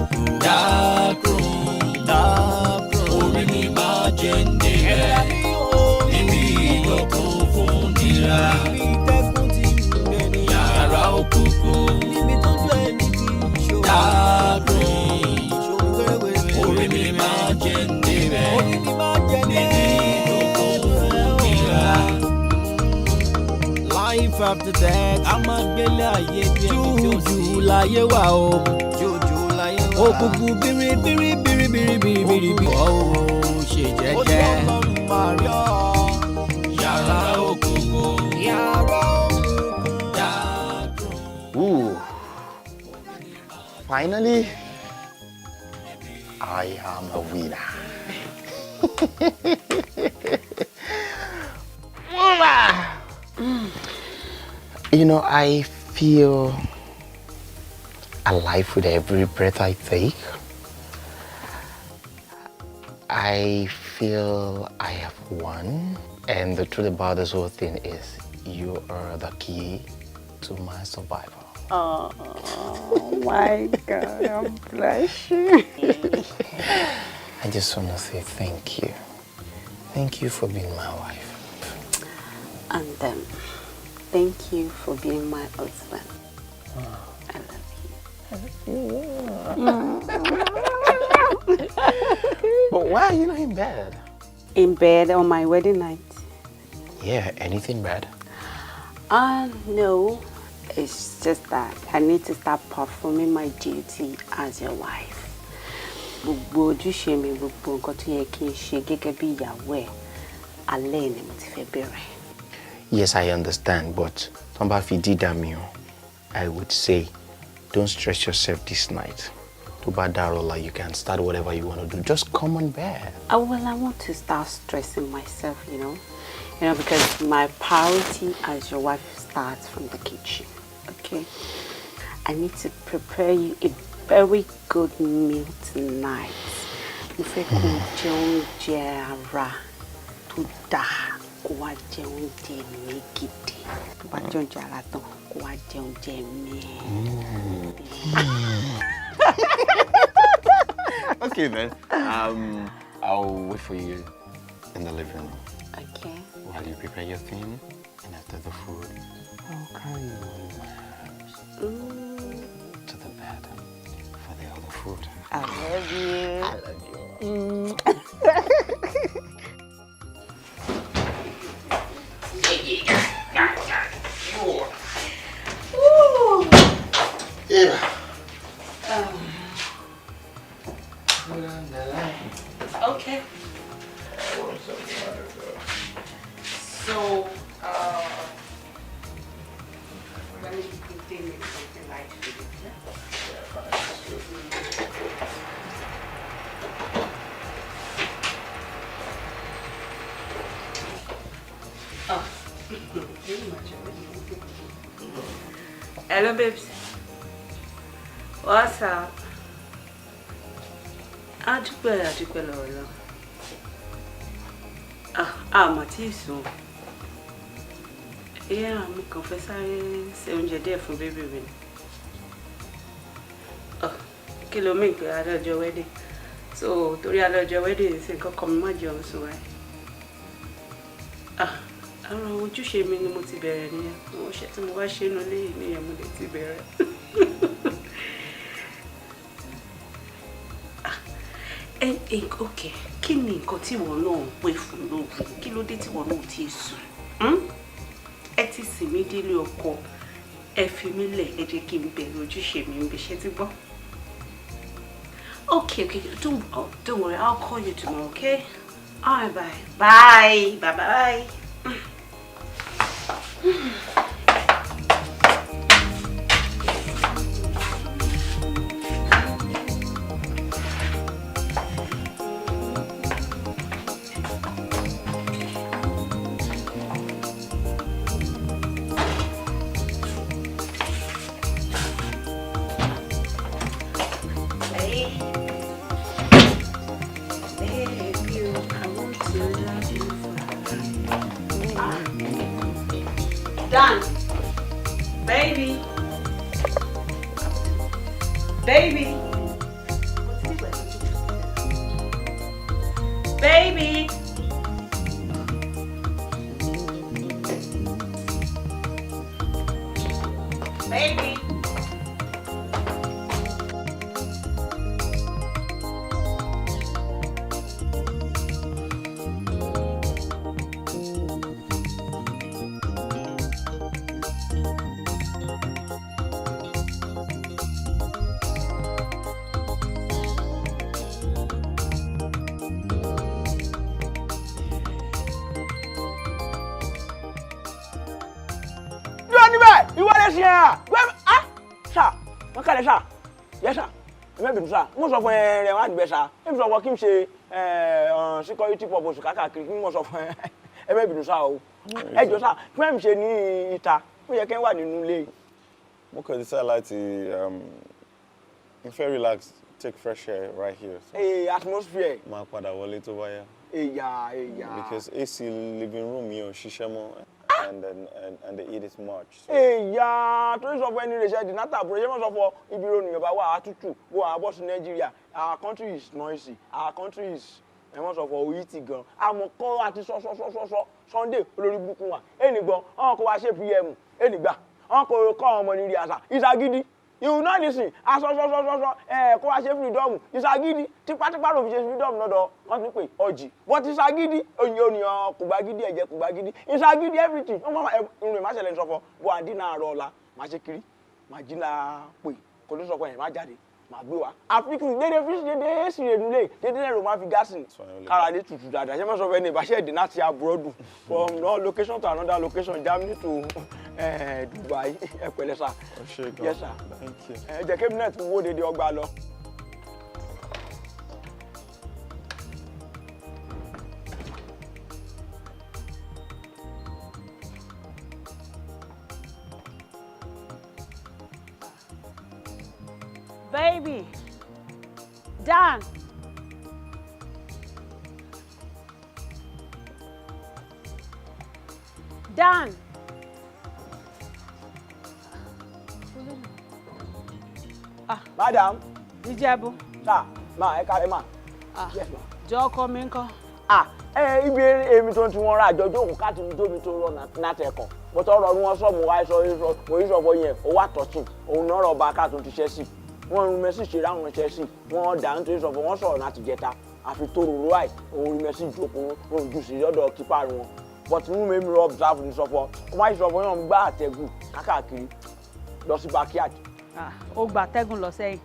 Òkùnkùn, dark room, dark room. Orí mi máa jẹ́ ń débẹ̀ níbi ìdókun fún nira. Yàrá òkùnkùn, dark room. Orí mi máa jẹ́ ń débẹ̀ níbi ìdókun fún nira. Life after death. A máa gbélé ayé bí ẹni tí ó sí. Jújù láyé wà o. Jújù láyé wà. Òkùnkùn bírí bírí bírí bírí bírí bírí bírí. Ó ṣe jẹ́jẹ́. Yàrá òkùnkùn. Yàrá òkùnkùn. Dark room. Ooh. Finally, I am a winner. Mwah! I feel alive with every breath I take. I feel I have won. And the truth about this whole thing is, you are the key to my survival. Oh my God, I'm blushing. I just want to say thank you. Thank you for being my wife. And thank you for being my husband. I love you. But why are you not in bed? In bed on my wedding night. Yeah, anything bad? No. It's just that I need to start performing my duty as your wife. Gbogbo ojúṣe mi, gbogbo nǹkan tó yẹ kí n ṣe gẹ́gẹ́ bí ìyàwó ẹ̀, alẹ́ ni mo ti fẹ́ bẹ̀rẹ̀. Yes, I understand, but tó bá fi dídá mi o, I would say don't stress yourself this night. Tó bá dàárọ̀ ọ̀la, you can start whatever you want to do. Just come on bed. Oh, well, I want to start stressing myself. Because my priority as your wife starts from the kitchen, okay? I need to prepare you a very good meal tonight. Mo fẹ́ kó jẹ oúnjẹ ara tó dáa, kó wá jẹ oúnjẹ mi gidi. Tó bá jẹ oúnjẹ ara tán, kó wá jẹ oúnjẹ mi. Okay then. I'll wait for you in the living room Okay. while you prepare your thing, and after the food, I'll carry you in my arms to the bed for the other food. I love you. I love you. Yeah. Okay. So, let me quickly make something light for you. Yeah? Oh, very much already. Hello, babes. What's up? A dúpẹ́, a dúpẹ́ lọ́wọ́ lọ. Ah, àmọ́ tí ì sùn. Yeah, mo kàn fẹ́ sáré ṣe oúnjẹ díẹ̀ fún baby mi ni. Ah, kí ló mí pé alẹ́ ọjọ́ wedding? So, torí alẹ́ ọjọ́ wedding ṣe nǹkan kan mi má jẹun sùn wáyé. Ah, ara ojúṣe mi ni mo ti bẹ̀rẹ̀ nìyẹn. Àwọn iṣẹ́ tí mo wá ṣe nínú ilé yìí nìyẹn mo lè ti bẹ̀rẹ̀. Ah, okay, kí ni nǹkan tí ìwọ náà ń pè fún lóru? Kí ló dé tí ìwọ náà ò tíì sùn? Hmm? Ẹ ti sìn mí délé ọkọ, ẹ fi mí lẹ̀, ẹ jẹ́ kí n bẹ̀rẹ̀ ojúṣe mi níbi iṣẹ́ tí gbọ́. Okay, oh, don't worry, I'll call you tomorrow, okay? All right, bye. Bye, bye, bye. Hey, baby, I want to love you forever. Done. Baby. Baby. Baby. Baby. Dúró níbẹ̀, ìwọ lè ṣe à gbẹ́ á sà wọ́n kálẹ̀ sà yẹ sà ẹ bínú sà. Mo sọ fún ẹ rẹ wọn àdìbẹ sà. Ẹ sọ fún kí n ṣe security purpose káàkiri kí mo sọ fún ẹ. Ẹ bínú sà o. Ẹ jọ sà, kí wọ́n ṣe ní ìta, ó yẹ kí n wà nínú ilé. Mo kàn decide láti n fẹ́ relax, take fresh air right here. So Ee, atmosphere. Máa padà wọlé tó bá yá. Èyà èyà. Because AC living room yẹn ò ṣiṣẹ́ mọ́ and the heat is much. So. Èyà tó ń sọ fún ẹni rẹ̀ ṣe dìnnátà àbúrò ṣé wọ́n sọ fún ibi ìrònú Yorùbá wà á tútù bó àwọn bọ́ sí Nàìjíríà. Our country is noisy, our country is, ẹ wọ́n sọ fún oyi ti gan àmọ́ kọ́ àti sọ sọ sọ sọ sọ Sunday olórí burúkú wa ẹnì gbọ́n ọ̀hún kò wá ṣe PM ẹnì gbà ọ̀hún kò kọ́ ọmọ ní rí àṣà ìṣàgídí. You will not listen. Aṣọ sọ sọ sọ sọ ẹ kó wá ṣe freedom ìṣàgídí, tipátipá ló fi ṣe freedom lọ́dọ̀ wọ́n ti pè ọjì, but ìṣàgídí oyin oníyan kò gbà gidi, ẹ̀jẹ̀ kò gbà gidi, ìṣàgídí everything. Wọ́n máa irun ìmáṣẹ̀lẹ̀ ń sọfọ bó àdínà àárọ̀ ọ̀la máa ṣe kiri máa jí náà pè kò ní sọfọ yẹn máa jáde máa gbé wa àfikún dédé fi dédé èsì rèdúlé dédé lẹ́rọ máa fi gáàsì kára lè tutù dáadáa. Ṣé máa sọ fẹ́ ní ìbáṣẹ́ ìdè láti abroad from one location to another location, Germany to Dubai. Ẹ pẹ̀lẹ́ sà. Yes sir. Thank you. Ẹ jẹ́ kébìnẹ̀tì wó dédé ọgbà lọ. Baby. Dan. Dan. Ah. Madam. Ìjẹ̀bú. Sir, ma ẹ kárẹ̀ ma. Yes ma. Jọ ọkọ mi ńkọ́? Ah, ẹ ibi èmi tó ń tí wọ́n rà àjọ jókòó káàtì tóbi tó rọ nátẹ̀kọ̀. Mo tọrọ ọdún wọn sọ mo wá sọ mo yí sọ fọ yẹn ó wà tọ́sí òun náà rọ̀ bá káàtó ti ṣẹ́ sí. Wọ́n rún Messi ṣe ráwọn Chelsea wọ́n dà nítorí sọ fún wọn sọ̀rọ̀ láti jẹta àfi tó rorò àì òun rí Messi jókòó òun jù sí lọ́dọ̀ kípa wọn. But inú mi rọ observe ní sọfọ kó má sọ fún yàn gbá àtẹ̀gùn kákàkiri lọ sí backyard. Ó gba àtẹ̀gùn lọ sẹ́yìn.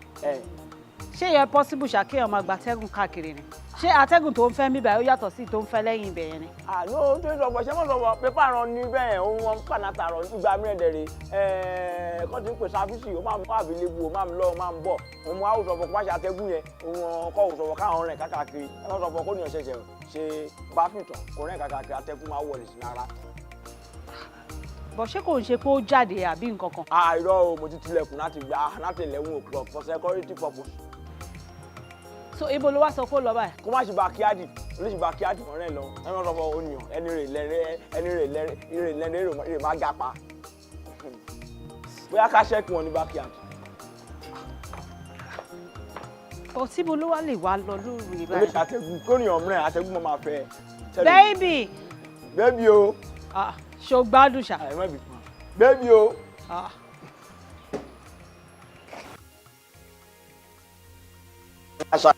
Ṣé yẹ possible ṣàkíyàn máa gba àtẹ̀gùn káàkiri ni? Ṣé àtẹ̀gùn tó ń fẹ́ níbẹ̀ ó yàtọ̀ sí tó ń fẹ́ lẹ́yìn ibẹ̀ yẹn ni? Àló tó ń sọ̀bọ̀ ṣé mọ̀ sọ̀bọ̀ pépà rán ní bẹ́ẹ̀ òun wọn pànàtà rọ̀ ìgbà mìíràn dẹ̀rẹ̀ kọ́ ti ń pè sáfíìsì ó máa ń kọ́ àbílẹ̀bù ó máa ń lọ ó máa ń bọ̀ òun á sọ̀bọ̀ kó má ṣe àtẹ̀gùn yẹn òun kọ́ sọ̀bọ̀ káwọn rìn káàkiri ẹ mọ̀ sọ̀bọ̀ kó ní ọ̀ṣẹ̀ṣẹ̀ ṣe bá fìtàn kó rìn káàkiri àtẹ̀gùn máa wọlé sí lára. Bọ̀ ṣé kò ń ṣe pé ó jáde àbí nǹkan kan? Àìrọ́ o, mo ti tilẹ̀kùn láti gbà láti 11 o'clock for security purpose. So ibo ló wá sọ pé ó lọ báyìí? Kó má ṣe backyard, ó lè ṣe backyard ọ̀rẹ́ lọ. Ẹ má sọ fún oníyàn ẹni rè lẹ́rẹ́ ẹni rè lẹ́rẹ́ rè lẹ́rẹ́ rè má gapa. Bóyá ká ṣẹ́kù wọn ní backyard. Bọ̀ síbo ló wá lè wá lọ lóru Ó lè báyìí? ṣàtẹ̀gùn kóníyàn mìíràn àtẹ̀gùn máa fẹ́. Baby. Baby o. Ah, ṣé o gbádùn ṣá? Ẹ má bì baby o. Ah. Àṣà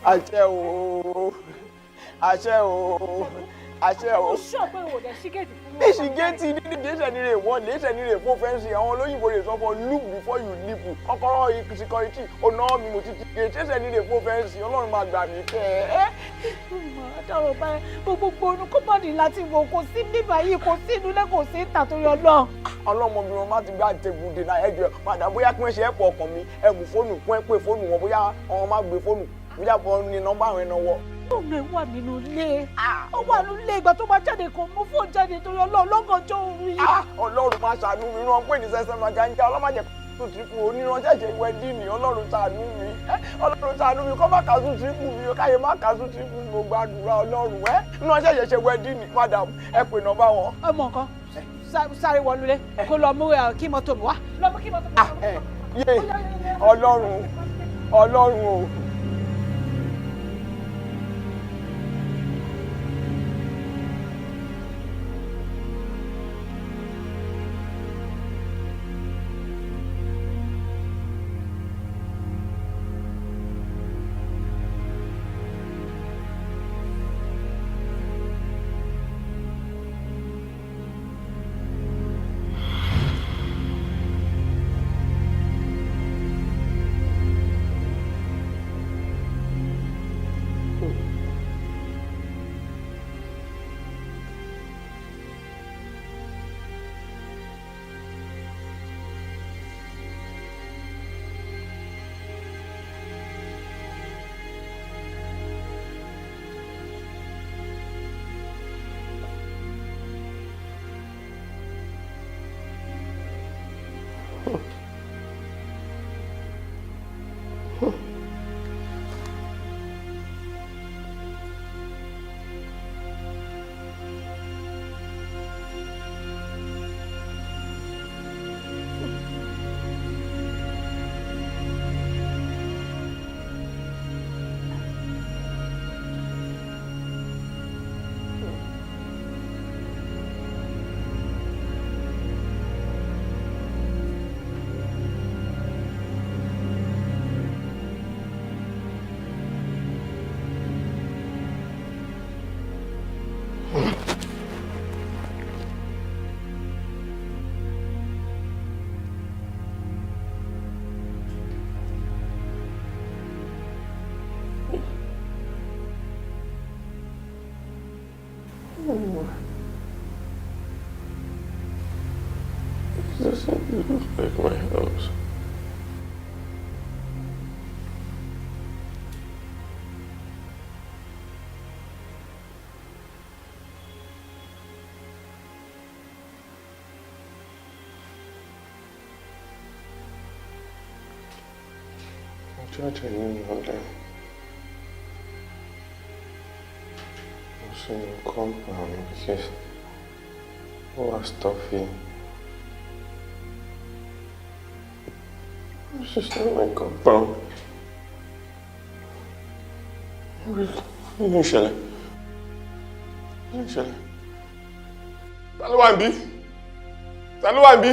àṣẹ o, àṣẹ o, àṣẹ o. Ó sọ pé wò dẹ̀ ṣí géètì fún wọn. Èsì géètì ní déṣẹ̀ ní rè wọ́n léṣẹ̀ ní rè fún fẹ́ǹsì àwọn olóyìnbó rè sọ fún look before you leap. Kọ́kọ́rọ́ security ọ̀nà mi mo ti ti géètì déṣẹ̀ ní rè fún fẹ́ǹsì. Ọlọ́run máa gbà mí kẹ́ ẹ́. Àdàrọ̀ báyìí gbogbo inú kọ́mpánì láti wò kò sí bíbá yìí, kò sí inú ilé, kò sí ìta torí Ọlọ́run. Ọlọ́mọbìnrin má ti gbá tẹ̀gùn dènà ẹjọ́ padà bóyá kí wọ́n ṣe ẹ̀pọ̀ ọkàn mi ẹ mú fóònù kún ẹ pé fóònù wọn bóyá wọn má gbé fóònù bóyá wọn ní nọ́mbà àwọn ẹnáwó. Fóònù ẹ̀ wà nínú ilé. Ó wà nínú ilé ìgbà tó bá jáde kò mú fóònù jáde torí Ọlọ́run lọ́gànjọ́ òru yìí. Ọlọ́run máa ṣàánú mi rán pé ní sẹ́sẹ́ máa gánjà ọlọ́màjẹ́ tó ti kú oníránṣẹ́ṣẹ́ ìwẹ́ dìní. Ọlọ́run ṣàánú mi, Ọlọ́run ṣàánú mi kọ́ má kàásù tí kù mi káyé má kàásù tí kù mi. Mo gbàdúrà Ọlọ́run ẹ́ ránṣẹ́ṣẹ́ ṣe wẹ́ dìní. Madam, ẹ pè nọ́mbà wọn. Ẹ mọ nǹkan, sáré wọlé kó lọ mú kí mọ́tò mi wá. Lọ mú kí mọ́tò mi wá. Yé Ọlọ́run, Ọlọ́run o. It doesn't look like my house. I'm trying to remember. I'm in the compound because all that stuff here. This is not my compound. Kí ló ń ṣẹlẹ̀? Kí ló ń ṣẹlẹ̀? Ta ló wà níbí? Ta ló wà níbí?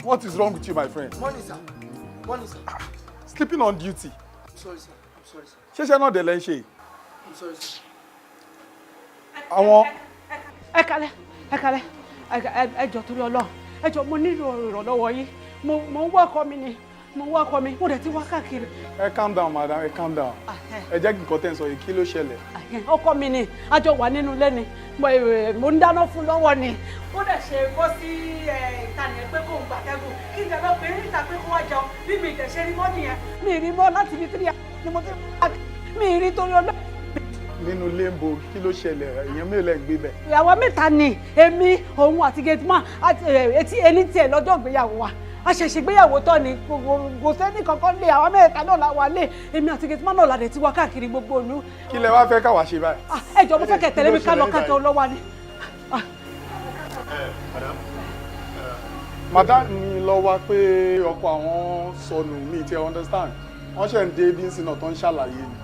What is wrong with you, my friend? Morning, sir. Morning, sir. Sleeping on duty. I'm sorry, sir. I'm sorry, sir. Ṣéṣẹ́ náà dẹ̀ lẹ́ ń ṣe yìí. I'm sorry, sir. Àwọn Ẹ kalẹ̀, ẹ kalẹ̀, ẹ jọ̀ọ́, torí Ọlọ́run, ẹ jọ̀ọ́, mo nílò ìrànlọ́wọ́ yín. Mo ń wá ọkọ mi ni, mo ń wá ọkọ mi, mo dẹ̀ ti wá káàkiri. Ẹ calm down, madam, ẹ calm down. Ẹ jẹ́ kí nǹkan tẹ́ ń sọ yìí, kí ló ṣẹlẹ̀? Ọkọ mi ni, a jọ wà nínú ilé ni, mo ń dáná fún lọ́wọ́ ni. Ó dẹ̀ ṣe bọ́ sí ìta nìyẹn pé kóun gbàtẹ́gùn, kí n jẹ́ pé níta pé kó wá jẹun. Bí mi ìtẹ̀ṣe rí mọ́ nìyẹn, mi ì rí mọ́ láti fi tírí ni mo ti mi ì rí, torí Ọlọ́run. Nínú ilé ń bo, kí ló ṣẹlẹ̀? Èèyàn mélòó lẹ́ ń gbé bẹ̀? Ìyàwó mẹ́ta ni èmi, òun àti gateman àti etí ẹni tiẹ̀ lọ́jọ́ ìgbéyàwó wa. A ṣẹ̀ṣẹ̀ gbéyàwó tán ni, kò sẹ́ni kankan lé, àwọn mẹ́ta náà la wà lé. Èmi àti gateman náà la dẹ̀ ti wá káàkiri gbogbo ìlú. Kí lẹ wá fẹ́ káwa ṣe báyìí? Ẹ jọ̀ọ́, mo fẹ́ kẹ́ tẹ̀lé mi ká lọ ká jọ lọ́wọ́ ni. Madam mi lọ wá pé ọkọ àwọn sọnù, mi ti understand. Wọ́n ṣẹ̀ ń dé bí ń sin náà tó ń ṣàlàyé ni.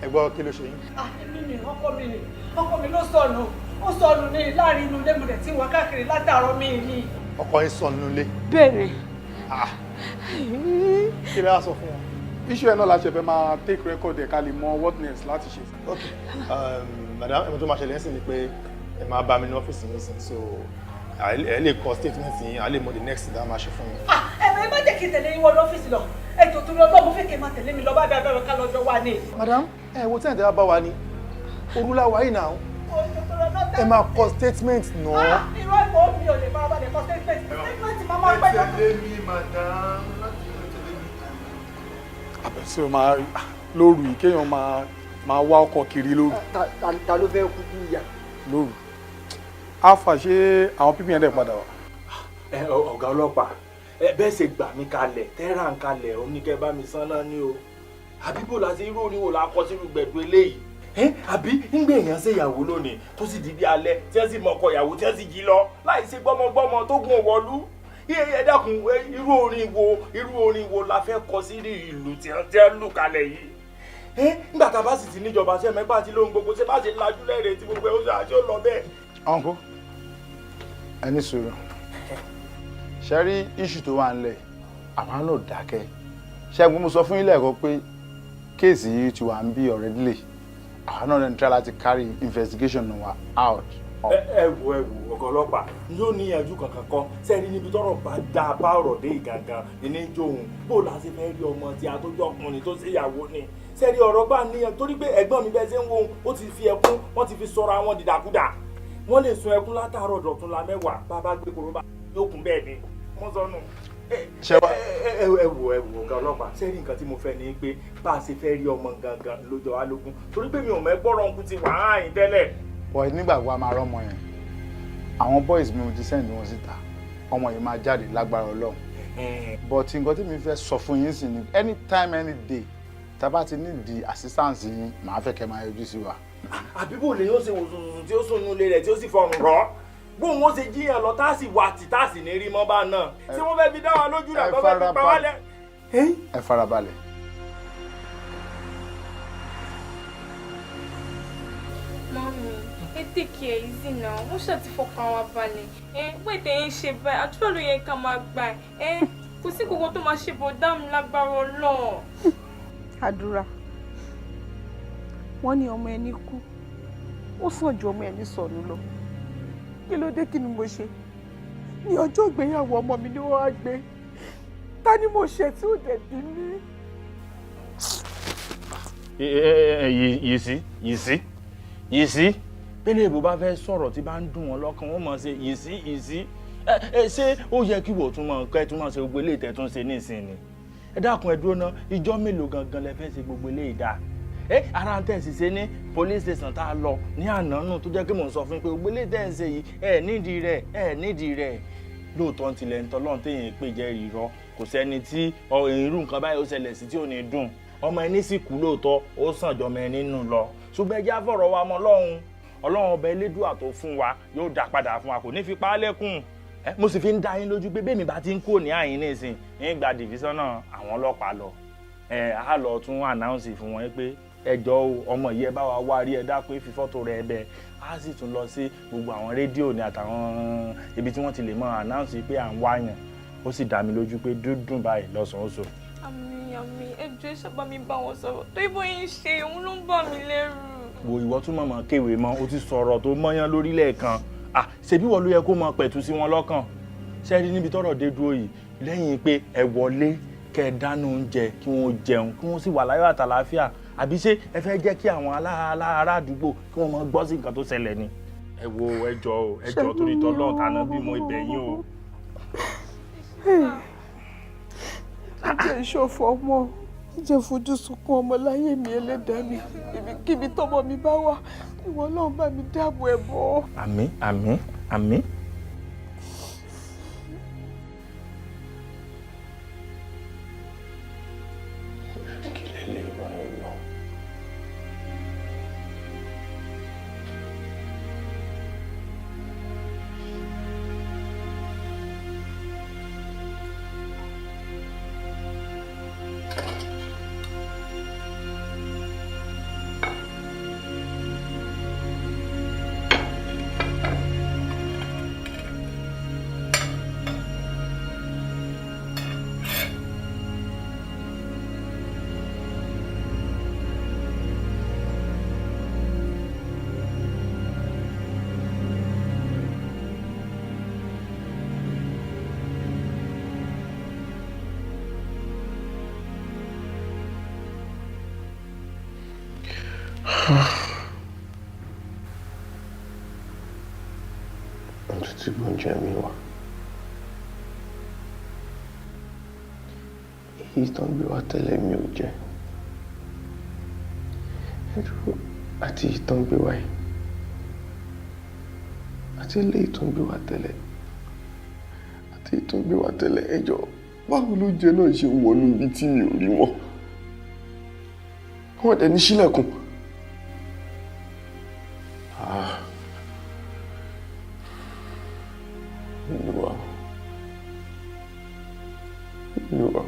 Ẹ gbọ́, kí ló ṣe yín? Èmi ni, ọkọ mi ni, ọkọ mi ló sọnù. Ó sọnù ní láàrin inú ilé, mo dẹ̀ ti wá káàkiri látàárọ̀, mi ni. Ọkọ yín sọnù nílé? Bẹ́ẹ̀ ni. Kí lẹ wá sọ fún wọn? Issue ẹ̀ náà la ṣe fẹ́ máa take record ẹ̀ ká lè mọ what next láti ṣe. Ok, madam, ẹ̀mọ́ tó máa ṣẹlẹ̀ ń sìn ni pé ẹ máa bá mi ní ọ́fíìsì mi sìn, so ẹ lè kọ statement yín, a lè mọ the next thing that a máa ṣe fún yín. Ẹ má jẹ́ kí n tẹ̀lé yín wọnú ọ́fíìsì lọ. Ẹ jọ̀ọ́, torí Ọlọ́run, mo fẹ́ kí ẹ máa tẹ̀lé mi lọ bá bẹ́ẹ̀ bẹ́ẹ̀ ká lọ́jọ́ wa ni. Madam, ẹ wo tí ẹ̀ tẹ́ bá wa ni òru la wà yìí náà, ẹ máa kọ statement náà. Irọ́, ìmọ̀ mi ò lè farabalẹ̀ kọ statement. Statement máa máa pẹ́ lọ́dún. Tẹ̀lé mi, madam, láti tẹ̀lé mi. Àbẹ̀sí o máa lóru yìí, kéèyàn máa wá ọkọ kiri lóru. Ta ló fẹ́ kúkú yà? Lóru. Alpha, ṣé àwọn pípín yẹn dẹ̀ padà wá? Ẹ ọ̀gá ọlọ́pàá, ẹ bẹ́ẹ̀ ṣe gbà mí kalẹ̀ tẹ́rà ń kalẹ̀, òun ní kẹ́ bá mi san náà ní o. Àbí bò láti irú oníwò la kọ sínú gbẹ̀dú eléyìí? Àbí ńgbé èèyàn ṣe ìyàwó lónìí tó sì di bí alẹ́ tí wọ́n sì mọ ọkọ ìyàwó tí wọ́n sì jí lọ láì ṣe gbọ́mọgbọ́mọ tó gùn wọ̀lú. Ẹ dákun, irú orin wo la fẹ́ kọ sí ìlú tí wọ́n lù kalẹ̀ yìí? Nígbà tá a bá sì ti níjọba, ṣe mẹ́gbà tí lóhun gbogbo ṣé bá ṣe lajú lẹ́rẹ̀ẹ́ tí gbogbo ẹ̀ ó ṣe àti ó lọ bẹ́ẹ̀. Uncle, ẹ ní sùúrù. Ṣe rí issue tó wà nílẹ̀, àwa náà dákẹ́. Ṣẹ́gun, mo sọ fún yín lẹ́ẹ̀kan pé case yìí ti wà ń bí already. Àwa náà ń try láti carry investigation wa out. Ẹ wo, ọ̀gá ọlọ́pàá, yóò níyànjú kankan kọ́ sẹ́ni níbi tọ́rọ̀ bá dá bá ọ̀rọ̀ dé ìgangan ní jóun bó la ṣe fẹ́ rí ọmọ tí a tó jọ ọkùnrin tó ṣe ìyàwó ni. Sẹ́ni ọ̀rọ̀ bá níyàn torí pé ẹ̀gbọ́n mi bẹ́ẹ̀ ṣe ń wo òun, ó ti fi ẹkún, wọ́n ti fi sọ̀rọ̀ àwọn dìdàkudà. Wọ́n lè sun ẹkún látàárọ̀ dọ̀tún la mẹ́wàá, bàbá gbé koro bá yóò kún bẹ́ẹ̀ ni wọ́n sọnù. Ẹ wo, ọ̀gá ọlọ́pàá, sẹ́ni nǹkan tí mo fẹ́ ni pé bá a ṣe fẹ́ rí ọmọ gangan lójó wa lógún, torí pé mi ò mọ̀ ẹ́ gbọ́rọ̀ ń kú ti wà á yín tẹ́lẹ̀. But nígbàgbọ́ a máa rọ́mọ yẹn. Àwọn boys mi ò ti send wọn síta, ọmọ yìí máa jáde lágbára Ọlọ́run. But nǹkan tí mi fẹ́ sọ fún yín sì ni, anytime, any day, tá a bá ti need the assistance yín, màá fẹ́ kẹ́ máa yọjú sí wa. Àbí bò lè yóò ṣe wòsùsù tí ó sùn nílé rẹ̀ tí ó sì fọrùn rọ́, bóun ó ṣe jíyàn lọ tá a sì wà tí tá a sì ní rí mọ́ bá náà, ṣé wọ́n fẹ́ fi dá wa lójú rẹ̀, bọ́ fẹ́ fi pa wá lẹ́. Ẹ farabalẹ̀. Take it easy now. Wọ́n ṣáà ti fọkàn wa balẹ̀. Ẹ wait, ẹ̀ ń ṣe báyìí. Àdúrà ló yẹ ká máa gbà. Ẹ kò sí gbogbo tó máa ṣe bọ̀dá mi lágbára Ọlọ́run. Àdúrà. Wọ́n ní ọmọ ẹni kú, ó sàn ju ọmọ ẹni sọnù lọ. Kí ló dé? Kí ni mo ṣe? Ní ọjọ́ ìgbéyàwó ọmọ mi ni wọ́n á gbé. Ta ni mo ṣe tí ò dẹ̀ bí mi? Yìí sí, yìí sí, yìí sí. Bẹ́lẹ̀ ìbò bá fẹ́ sọ̀rọ̀ tí bá ń dùn wọ́n lọ́kàn, wọ́n mọ̀ ṣe yìí sí, yìí sí. Ẹ ṣé ó yẹ kí wọ́n tún mọ̀ kẹ́ tún mọ̀ ṣe gbogbo eléyìí tẹ́ tún ṣe nísìnyí? Ẹ dákun, ẹ dúró ná. Ìjọ́ mélòó gangan lẹ fẹ́ ṣe gbogbo eléyìí dáa? Ẹ ara ń tẹ̀ sí ṣe ní police station tá a lọ ní àná nù, tó jẹ́ kí mò ń sọ fún yín pé gbogbo eléyìí tẹ̀ ń ṣe yìí, ẹ nídìí rẹ̀, ẹ nídìí rẹ̀. Lóòótọ́ tilẹ̀ ń tọ́lọ́run téèyàn pè jẹ́ irọ́, kò sẹ́ni tí irú nǹkan báyìí ó ṣẹlẹ̀ sí tí ò ní dùn. Ọmọ ẹni sì kú lóòótọ́, ó sàn jọmọ ẹni nù lọ, ṣùgbọ́n ẹ jẹ́ àfọ̀rọ̀ wa mọ́ Ọlọ́run. Ọlọ́run ọba elédùà tó fún wa yóò dá padà fún wa, kò ní fi pa á lẹ́kùn. Mo sì fi ń dá yín lójú pé bẹ́ẹ̀ mi bá ti ń kúrò ní àyín nísìn ń gba division àwọn ọlọ́pàá lọ, ẹ á lọ tún announce fún wọn pé ẹ jọ̀ọ́ o, ọmọ yìí, ẹ bá wa wá rí, ẹ dákun, fi fọ́tò rẹ̀ bẹ́ẹ̀. Á sì tún lọ sí gbogbo àwọn rédíò ní àtàwọn ibi tí wọ́n ti lè mọ announce pé à ń wáyàn. Ó sì dá mi lójú pé dúdùn báyìí lọ́sàn-án ó so. Àmín, àmín. Ẹ jọ̀ọ́, ẹ ṣáà bá mi bá wọn sọ̀rọ̀. Torí bóyá ń ṣe òun ló ń bà mí lẹ́rù. Wo, ìwọ tún mọ̀mọ́ kéwèé mọ́, ó ti sọ̀rọ̀ tó mọ́yán lórílẹ̀ kan. Ah, ṣebí wọ́n ló yẹ kó mọ pẹ̀tù sí wọn lọ́kàn. Ṣe rí níbi tọ́rọ̀ dé dúró yìí, lẹ́yìn pé ẹ wọlé, kẹ́ ẹ dáná oúnjẹ kí wọ́n jẹun, kí wọ́n sì wà láyọ̀ àtàlàáfíà, àbí ṣé ẹ fẹ́ jẹ́ kí àwọn ará àdúgbò kí wọ́n mọ gbọ́ sí nǹkan tó ṣẹlẹ̀ ni? Ẹ wo, ẹ jọ o, ẹ jọ, torí tọ́lọ́run tàná bí mo ibẹ̀ yín o. Jẹ́ ìṣòfò ọmọ, jẹ́ fojú sunkún ọmọ láyé mi. Ẹlẹ́dàá mi, ibikíbi tọ́mọ mi bá wà, ìwọ náà bá mi dáàbò ẹ̀ bò. Àmín, àmín, àmín. Kí lè bá ẹ lọ? Wọ́n tún ti gbóúnjẹ mi wá. Èyí tó ń gbé wá tẹ́lẹ̀ mi ò jẹ. Ẹ dúró, àti èyí tó ń gbé wá yìí, àti eléyìí tó ń gbé wá tẹ́lẹ̀, àti èyí tó ń gbé wá tẹ́lẹ̀. Ẹ jọ̀ọ́, báwo ló jẹ náà ṣe wọnú ibi tí mi ò rí wọn? Wọ́n dẹ̀ ní sílẹ̀kùn. Ah. Olúwa. Olúwa.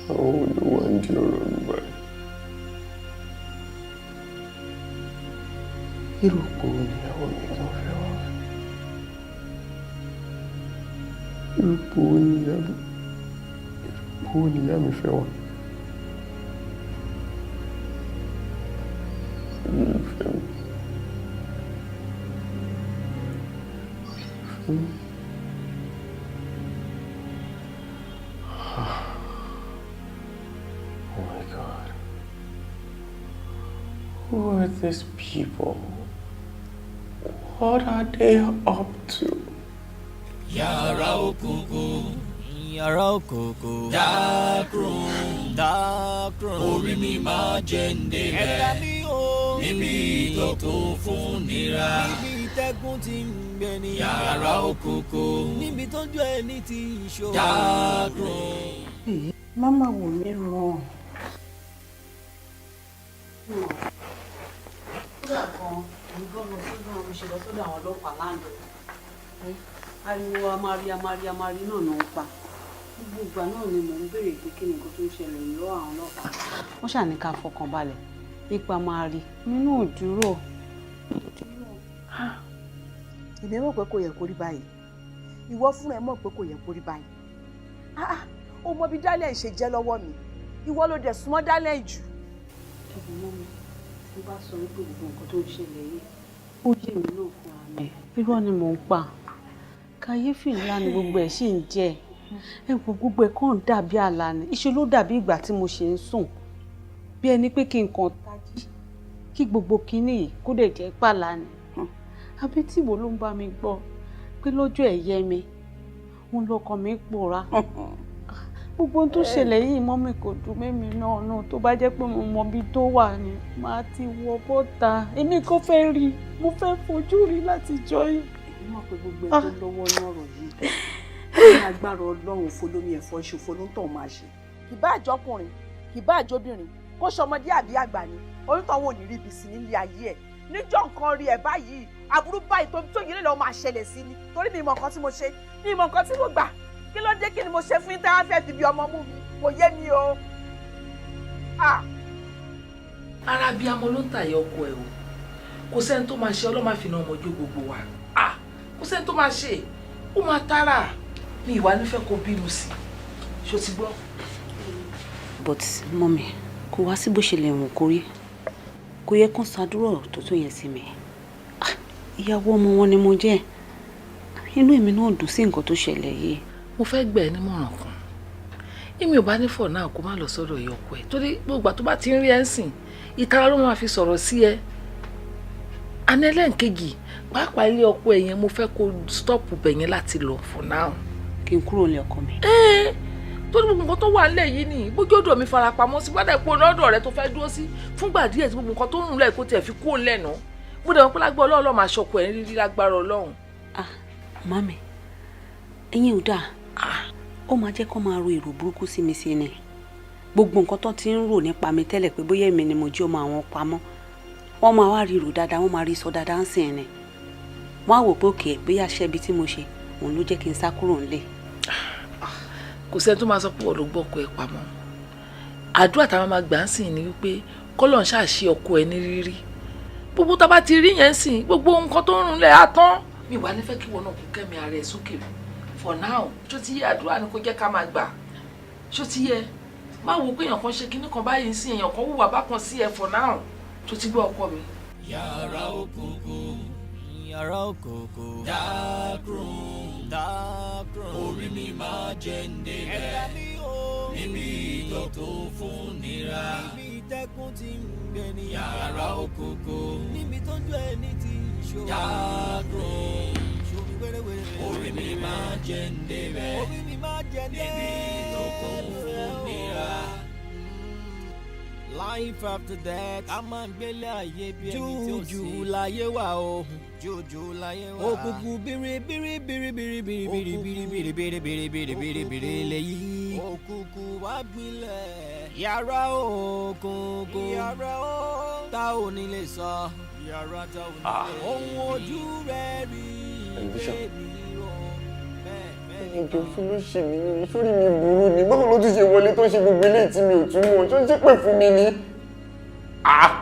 Àwọn olúwa ń di ọ̀rọ̀ mi báyìí. Irú ipò wo níyàwó mi gan fẹ́ wá? Irú ipò wo níyà mi? Irú ipò wo níyà mi fẹ́ wá? Olólùfẹ́ mi. Olólùfẹ́ mi. Oh my God. Who are these people? What are they up to? Yàrá òkùnkùn, yàrá òkùnkùn, dark room, dark room. Orí mi máa jẹ́ ń débẹ̀. Ẹ̀dá mi o. Níbi tó kún fún nira. Níbi ìtẹ́gùn ti ń gbé ní. Yàrá òkùnkùn. Níbi tójú ẹni tí ń ṣó. Dark room. Mama wò mí ràn. Kódà gan, èmi gan lọ sọ́dọ̀ àwọn, ṣe lọ sọ́dọ̀ àwọn ọlọ́pàá lánàá. Ariwo amari amari amari náà náà ń pa. Gbogbo ìgbà náà ni mò ń béèrè pé kí ni nǹkan tó ń ṣẹlẹ̀ lọ́wọ́ àwọn ọlọ́pàá. Wọ́n ṣà ní ká fọkàn balẹ̀ nípa máa rí. Mi náà dúró. Mo ti Èmi mọ̀ pé kò yẹ kó rí báyìí. Ìwọ fúnra ẹ mọ̀ pé kò yẹ kó rí báyìí. Ah ah, ó mọ bí Dálẹ̀ ṣe jẹ́ lọ́wọ́ mi. Ìwọ ló dẹ̀ súnmọ́ Dálẹ̀ jù. Ẹ̀bùn mọ́ mi, tí bá sọ wípé gbogbo nǹkan tó ń ṣẹlẹ̀ yìí, ó yé mi náà fúnra mi. Irọ́ ni mò ń pa. Kàyéfì ńlá ni gbogbo ẹ̀ sì ń jẹ́. Ẹ wo, gbogbo ẹ̀ kàn dàbí àlá ni. Ìṣe ló dàbí ìgbà tí mo ṣe ń sùn. Bí ẹni pé kí n kàn tají, kí gbogbo kinní yìí kó dẹ̀ jẹ́ pàlà ni. Àbí tí wo ló ń bá mi gbọ́ pé lọ́jọ́ ẹ̀yẹ mi, òun lọkọ mi pòórá. Gbogbo ohun tó ṣẹlẹ̀ yìí, mọ́ mi, kò dùn mẹ́mi náà náà. Tó bá jẹ́ pé mo mọ ibi tó wà ni, màá ti wọ bọ́ta. Èmi kò fẹ́ rí, mo fẹ́ fojú rí láti jọ yìí. Èmi mọ̀ pé gbogbo ẹ̀ tó lọ́wọ́ ní ọ̀rọ̀ yìí, ní agbára Ọlọ́run, òfo lómi ẹ̀fọ́ ṣe, òfo ló ń tàn máa ṣe. Kì bá àjọkùnrin, kì bá àjọbìnrin, kó ṣọmọdé àbí àgbà ni, onítọ̀hún ò ní rí ibi sí nílé ayé ẹ̀. Níjọ́ nǹkan rí ẹ̀ báyìí, aburú báyìí tó yìí lè lọ́ọ́ máa ṣẹlẹ̀ sí ni, torí mi mọ̀ nǹkan tí mo ṣe, mi mọ̀ nǹkan tí mo gbà. Kí ló dé? Kí ni mo ṣe fún yín tí wọ́n fẹ́ fi bí ọmọ mú mi? Kò yé mi o. Ara bí amọ ló ń tàyẹ ọkọ ẹ o. Kò sẹ́ni tó máa ṣe ọlọ́mà fìnà ọmọ ojú gbogbo wa. Kò sẹ́ni tó máa ṣe, ó máa tara mi ìwà nífẹ̀ẹ́ kó bínú sí, ṣó ti gbọ́. But mummy, kò wá sí bó ṣe lè wọ̀n kó rí, kò yẹ kó ṣàdúrà tó tó yẹn sí mi. Ìyàwó ọmọ wọn ni mo jẹ́. Inú èmi náà dùn sí nǹkan tó ṣẹlẹ̀ yìí. Mo fẹ́ gbà ẹ́ nímọ̀ràn kan. Èmi ò bá ní fọ̀ náà kó má lọ sọ́dọ̀ ìyá ọkọ ẹ̀, torí gbogbo àtó bá ti ń rí ẹ̀ ń sìn, ìtara ló máa fi sọ̀rọ̀ sí ẹ. Àná ẹlẹ́ǹkejì, pàápàá ilé ọkọ ẹ̀ yẹn, mo fẹ́ kó stop bẹ̀ yẹn láti lọ for now. Kí n kúrò ní ọkọ mi. Torí gbogbo nǹkan tó wà nílẹ̀ yìí ni bójú ọ̀dọ̀ mi farapamọ́ sí gbọ́dọ̀ pé ọ̀dọ̀ rẹ tó fẹ́ dúró sí fúngbà díẹ̀ tí gbogbo nǹkan tó ń rùn lẹ̀ kó tiẹ̀ fi kúrò nílẹ̀ náà. Mo dẹ̀ wọ́n pé lágbára Ọlọ́run máa ṣọkọ ẹ̀ rírí lágbára Ọlọ́run. Ah, mami, ẹ̀yin ò dáa. Ó máa jẹ́ kó máa ro èrò burúkú sí mi sí ni. Gbogbo nǹkan tó ti ń rò nípa mi tẹ́lẹ̀ pé bóyá èmi ni mo jí ọmọ àwọn pamọ́, wọ́n máa wá rí rò dáadáa, wọ́n máa rí sọ dáadáa ń sìn ni. Wọ́n á wò pé òkè bóyá aṣẹ́bi tí mo ṣe òun ló jẹ́ kí n sá kúrò nílé. Kò sẹ́ni tó máa sọ pé wọ́n ló gbọ́ ọkọ ẹ̀ pamọ́. Àdúrà táwọn máa gbà ń sìn ni wípé kọ́lọ̀ ń ṣàṣe ọkọ ẹ̀ ní rírí. Gbogbo tá a bá ti rí yẹn sìn, gbogbo nǹkan tó ń rùn lẹ̀ á tán. Mi wà nífẹ̀ẹ́ kí wọn náà kó kẹ́mi ara ẹ̀ sókè for now. Ṣó ti yé? Àdúrà ni kò jẹ́ ká máa gbà. Ṣó ti yé? Má wo pé èèyàn kan ṣe kinní kan báyìí sí, èèyàn kan hùwà bákan sí ẹ for now. Ṣó ti gbọ́, ọkọ mi? Yàrá òkùnkùn, yàrá òkùnkùn, dark room, dark room. Orí mi máa jẹ́ ń débẹ̀, níbi tó tó fún nira, níbi ìtẹ́kùn ti ń gbé ní. Yàrá òkùnkùn, níbi tó ju ẹni tí ń ṣó. Dark room, orí mi máa jẹ́ ń débẹ̀, orí mi máa jẹ́ ń débẹ̀, níbi tó kún fún nira. Life after death, a máa ń gbélé ayé bí ẹni tí ó sí. Jújù láyé wà o, jújù láyé wà. Òkùnkùn bírí bírí bírí bírí bírí bírí bírí bírí bírí bírí bírí bírí bírí lèyí. Òkùnkùn wá gbilẹ̀. Yàrá òkùnkùn, yàrá ó tá ò ní lè sọ. Yàrá tá ò ní lè sọ. Ohun ojú rẹ̀ rí Tẹlifíṣàn. bẹ́ẹ̀ ni o. Ìjọ kí ló ṣe mí ní sórí mi burú ni? Báwo ló tún ṣe wọlé tó ṣe gbogbo eléyìí tí mi ò tún mọ̀? Tó ń ṣépè fún mi ni? Ah!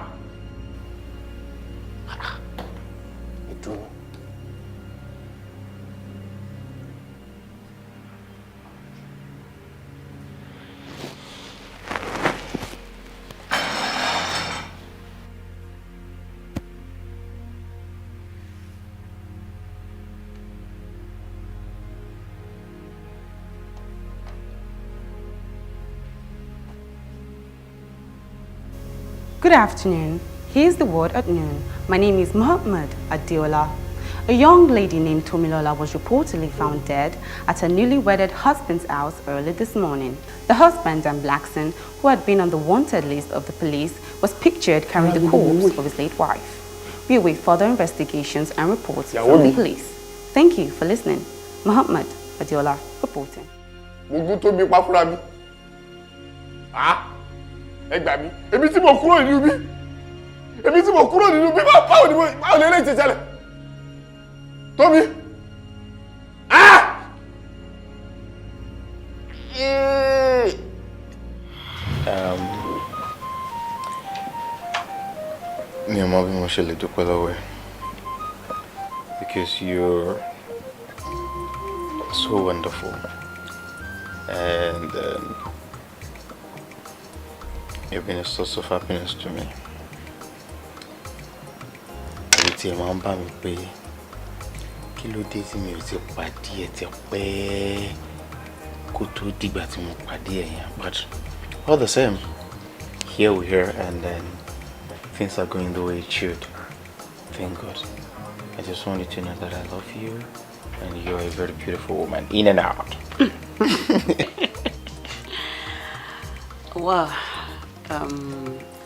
Ìdúró. Good afternoon. Here's the word at noon. My name is Muhammad Adeola. A young lady named Tomilola was reportedly found dead at her newly wedded husband's house early this morning. The husband, Dan Blackson, who had been on the wanted list of the police, was pictured carrying the corpse of his late wife. We await further investigations and reports from the mi. police. Thank you for listening. Muhammad Adeola reporting. Mo gún tó mi pa fúnra mi. Ah! Ẹ gbà mí. Èmi tí mo kúrò nínú bí. Èmi tí mo kúrò nínú bí. Báwo ni mo báwo lè léyìí ti ṣẹlẹ̀? Tómi. Ah! Eh. Mi ò mọ bí mo ṣe lè dúpẹ́ lọ́wọ́ ẹ̀. Because you're so wonderful. And you've been a source of happiness to me. Ẹ̀rù tí ẹ máa ń bà mí pé kí ló dé tí mi ò ti pàdé ẹ ti pẹ́ kó tó dìgbà tí mo pàdé ẹ yẹn. But all the same, here we are, and then things are going the way it should. Thank God. I just want you to know that I love you and you're a very beautiful woman, in and out. Well,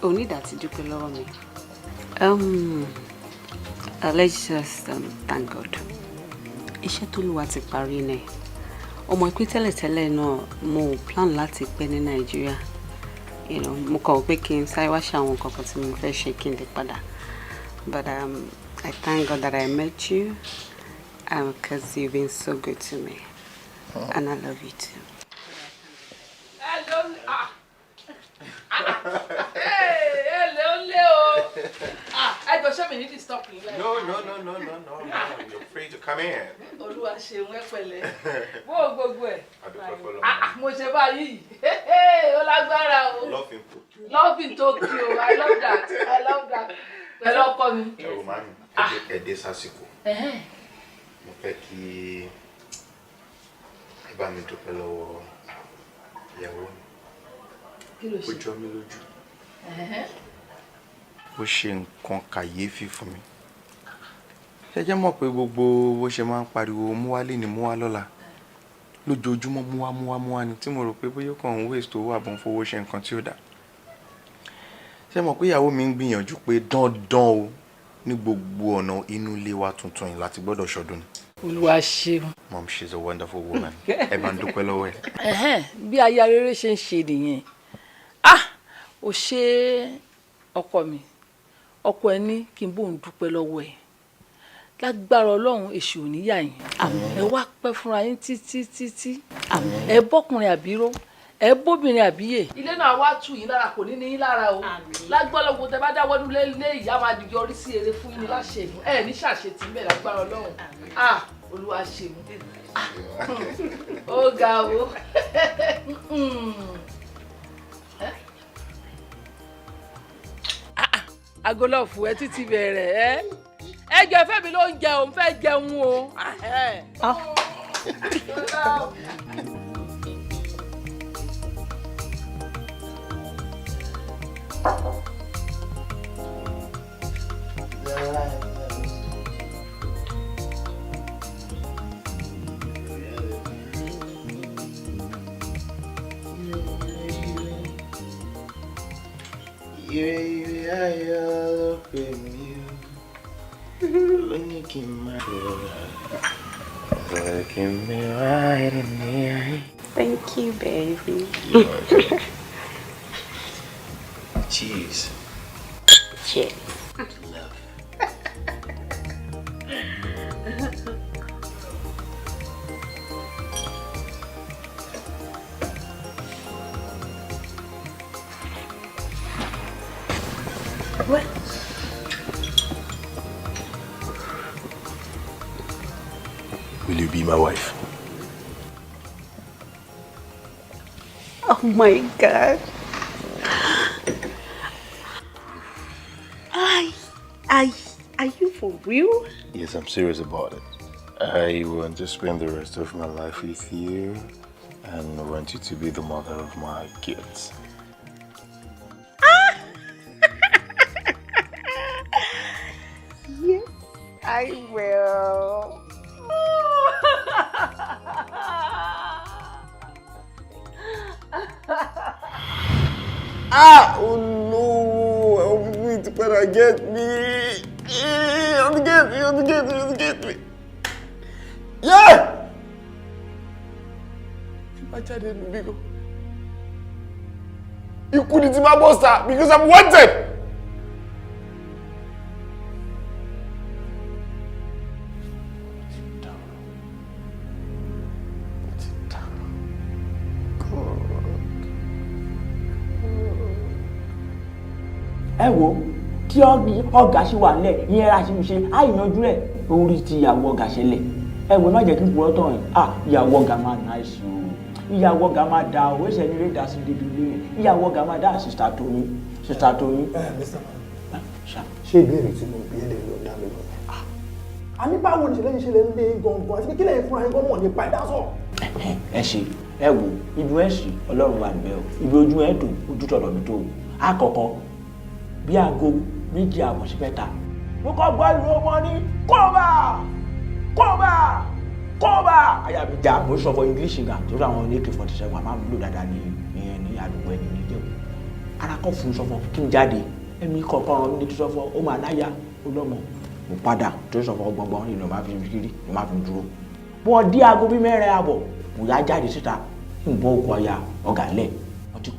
o ní láti dúpẹ́ lọ́wọ́ mi. Let's just thank God. Iṣẹ́ t'Olúwa ti parí ni. Ọmọ ìpín tẹ́lẹ̀tẹ́lẹ̀ náà, mo plan láti pẹ́ ní Nàìjíríà. Mo kọ̀ pé kí n sáré wá ṣe àwọn nǹkan kan tí mo fẹ́ ṣe kí n lè padà. But I thank God that I met you because you've been so good to me. And I love you too. Ẹ ló ah ẹ lé ó lé o. Ah, ẹ jọ, ṣé mi ní disturb yín láì. No, no, no, no, no, no, no. You're free to come in. Olúwa ṣeun, ẹ pẹ̀lẹ́, bó o gbogbo ẹ. Adúpẹ́ f'Ọlọ́run. Ah, ah, mo ṣe báyìí, ó lágbára o. Love in Tokyo. Love in Tokyo, I love that, I love that. Pẹ̀lú ọkọ mi. Ẹ wò, màmí, ẹ dé sásìkò. Mo fẹ́ kí ẹ bá mi dúpẹ́ lọ́wọ́ ìyàwó mi. Kí ló Ó ṣe? jọ mí lójú. Ó ṣe nǹkan kàyéfì fún mi. Ṣé jẹ́ mọ̀ pé gbogbo bó ṣe máa ń pariwo mú wá léni, mú wá lọ́la, lójoojúmọ́, mú wá, mú wá, mú wá ni, tí mo rò pé bóyá ó kàn ń waste owó àbọ̀n fowó ṣe nǹkan tí ó dáa. Ṣé mọ̀ pé ìyàwó mi ń gbìyànjú pé dandan o, ní gbogbo ọ̀nà, inú ilé wa tuntun yìí láti gbọ́dọ̀ ṣọdún ni. Olúwa ṣeun. Mom, she's a wonderful woman. Ẹ bá ń dúpẹ́ lọ́wọ́ ẹ̀. Ẹ̀hẹ́n, bí aya rere ṣe ń ṣe nìyẹn. Ah, o ṣe, ọkọ mi. Ọkọ ẹ ní kí n bóun dúpẹ́ lọ́wọ́ ẹ̀. Lágbára Ọlọ́run, èṣù ò ní yà yín. Ẹ wá pẹ́ fúnra yín títí títí. Ẹ bọ́kùnrin àbíró, ẹ bóbìnrin àbíyè. Ilé náà wá tù yín lára, kò ní ní yín lára o. Lágbára Ọlọ́run, tẹ bá dáwọ́ nulẹ̀ lé, ìyá máa yọrí sí eré fún yín láṣẹ ìlú. Ẹ ní ṣàṣetì ń bẹ̀ lágbára Ọlọ́run. Ah, Olúwa ṣeun. Ah, ó ga o. Agolọ́ọ̀fù ẹ títí bẹ̀rẹ̀ ẹ. Ẹ jẹ́ fẹ́ mi ló ń jẹun, fẹ́ jẹun o. Ire ire ayọ̀ ló pè mí o. Ó ní kí n máa rọra. Look at me right in the eye. Thank you, baby. You're welcome. Cheese. Cheers. Love. What? Will you be my wife? Oh my God. Are you for real? Yes, I'm serious about it. I want to spend the rest of my life with you and I want you to be the mother of my kids. Yes, I will. Ah, oh no, àwọn people ti padà get me. Wọ́n ti get me, wọ́n ti get me, wọ́n ti get me. Yeah! Tí bá jáde níbí gan, ikú ni tí máa bọ́ sá because I'm wanted. Ẹ wo, tí ọ̀gá ṣì wà nílẹ̀, ìyẹn ra ṣe ṣe àìyanjú rẹ̀. Orí ti ìyàwó ọ̀gá ṣẹlẹ̀. Ẹ wò, má jẹ́ kí n purọ́ tán yìí. Ah, ìyàwó ọ̀gá máa nice o, ìyàwó ọ̀gá máa da o, ẹsẹ̀ ní lè dá sí débi ilé yẹn. Ìyàwó ọ̀gá máa dá sister Tóyìn, sister Tóyìn. Ẹ Mr. Man, ṣé ìbéèrè tí mo bí ẹ lè lọ dá mi lọ? Àní báwo ni ìṣẹ̀lẹ̀ yìí ṣẹlẹ̀ ń lé gangan, àti pé kí lẹ́yìn fúnra yín gan mọ̀ nípa ẹ̀ dáṣọ? Ẹ ṣe, ẹ wò, ibi ẹ sì Ọlọ́run wà níbẹ̀ o, ibi ojú ẹ dùn, ojú tọ̀dọ̀ mi tó o. Àkọ́kọ́, bí aago 2:30 sí 3, mo kọ́ gbọ́ ìró wọn ní kóbá kóbá kóbá. Àyà mi já. Mo sọ fọ English gan torí àwọn AK-47 àmọ́ àmúlò dáadáa ní ìyẹn ní àdúgbò ẹni ní Ìjẹ̀bú. Ara kọ́ fún sọfọ kí n jáde, ẹ̀mí kọ̀ọ̀kan rán mi létí sọfọ ó máa láyà ó lọ́mọ. Mo padà tó sọfọ gbọ̀ngbọ̀n ìlú máa fi kiri ní máa fi dúró. Bí wọ́n dí aago bíi 4:30, mo yá jáde síta, ń bọ́ òkú aya ọ̀gá ńlẹ̀, wọ́n ti kú.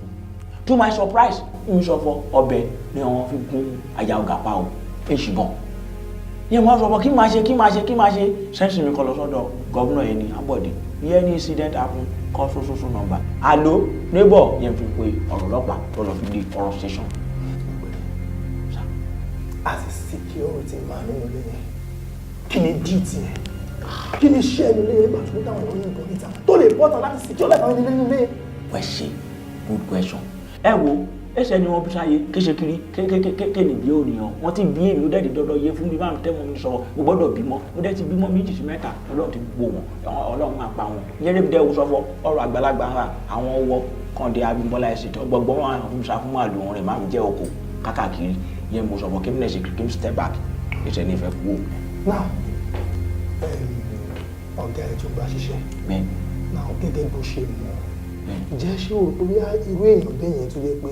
To my surprise, ń sọfọ ọbẹ̀ ni wọ́n fi gún aya ọ̀gá pa o. Èsì gan yẹn, wọ́n sọ fún kí máa ṣe, kí máa ṣe, kí máa ṣe. Sense mi kọ lọ sọ́dọ̀ governor yẹn ní Ambode ní any incident happen, call so so so number. Hello neighbor yẹn fi pe ọ̀rọ̀ ọlọ́pàá tó lọ fi di ọ̀rọ̀ station. As a security man nínú ilé yẹn, kí ni duty yẹn? Kí ni iṣẹ́ ẹni ilé yẹn nígbà tó dáwọn èèyàn yìnbọn níta tó lè bọ́ta láti secure life àwọn ilé nínú ilé yẹn? Wẹ́ẹ́ ṣe, good question. Ẹ wo, ẹsẹ̀ ni wọ́n bí sáyé kéṣe kiri kéèké bí ònìyàn wọ́n ti bí èmi. Ó dẹ̀ di dandan yé fún mi máa tẹ́ mọ́ mi sọ̀rọ̀, mo gbọ́dọ̀ bímọ. Mo dẹ̀ ti bímọ méjì sí mẹ́ta. Ọlọ́run ti gbó wọn, Ọlọ́run máa pa wọn. Yẹ́rẹ́ bí dẹ́wọ́ sọ́fọ́ ọ̀rọ̀ àgbàlagbà ńlá àwọn ọwọ́ kàndé Abímbọ́lá ẹ̀sìn tó gbọ́gbọ́n wọn àwọn fún mi sá fún màlúù wọn rẹ̀ máa fi jẹ́ oko kákàkiri yẹn. Mo sọ̀fọ̀ kí mi náà ṣe kí mi step back, ẹsẹ̀ ní ìfẹ́ kú o. Now, ọ̀gá ẹ̀ tó bá ṣiṣẹ́ bẹ́ẹ̀ now, gẹ́gẹ́ bó ṣe mọ̀, ǹjẹ́ ṣé o rò pé bóyá irú èèyàn bẹ́ẹ̀ yẹn tó jẹ́ pé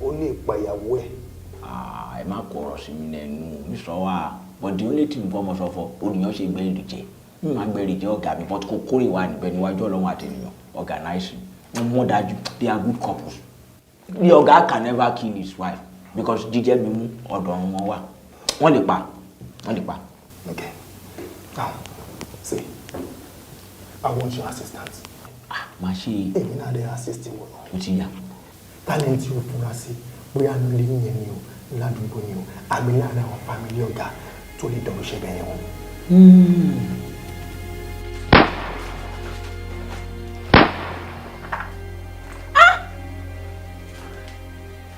ó lè pa ìyàwó ẹ̀? Ẹ má kọ ọ̀rọ̀ sí mi lẹ́nu mi sọ wá, but the only thing fọmọ sọ fọ olùyàn ṣe gbẹ́rì jẹ, mi máa gbẹ́rì jẹ ọ̀gá mi, but kò kórè wà níbẹ̀ níwájú Ọlọ́run àtẹnìyàn. Ọ̀gá nice, wọ́n mọ̀ dájú. They are good couples. The ọ̀gá can never kill his wife because jíjẹ́ mímú ọ̀dọ̀ wọn wà. Wọ́n lè pa, wọ́n lè pa. Okay, now see, I want your assistance. Ah, máa ṣe. Èmi náà dé assist wọn náà. Ó ti yá. Talent o fura sí, bóyá nílé yẹn ni o, ládùúgbò ni o, àbí láàrin àwọn family ọ̀gá tó lè dọ̀rọ̀ iṣẹ́ bẹ́ẹ̀ yẹn wọn.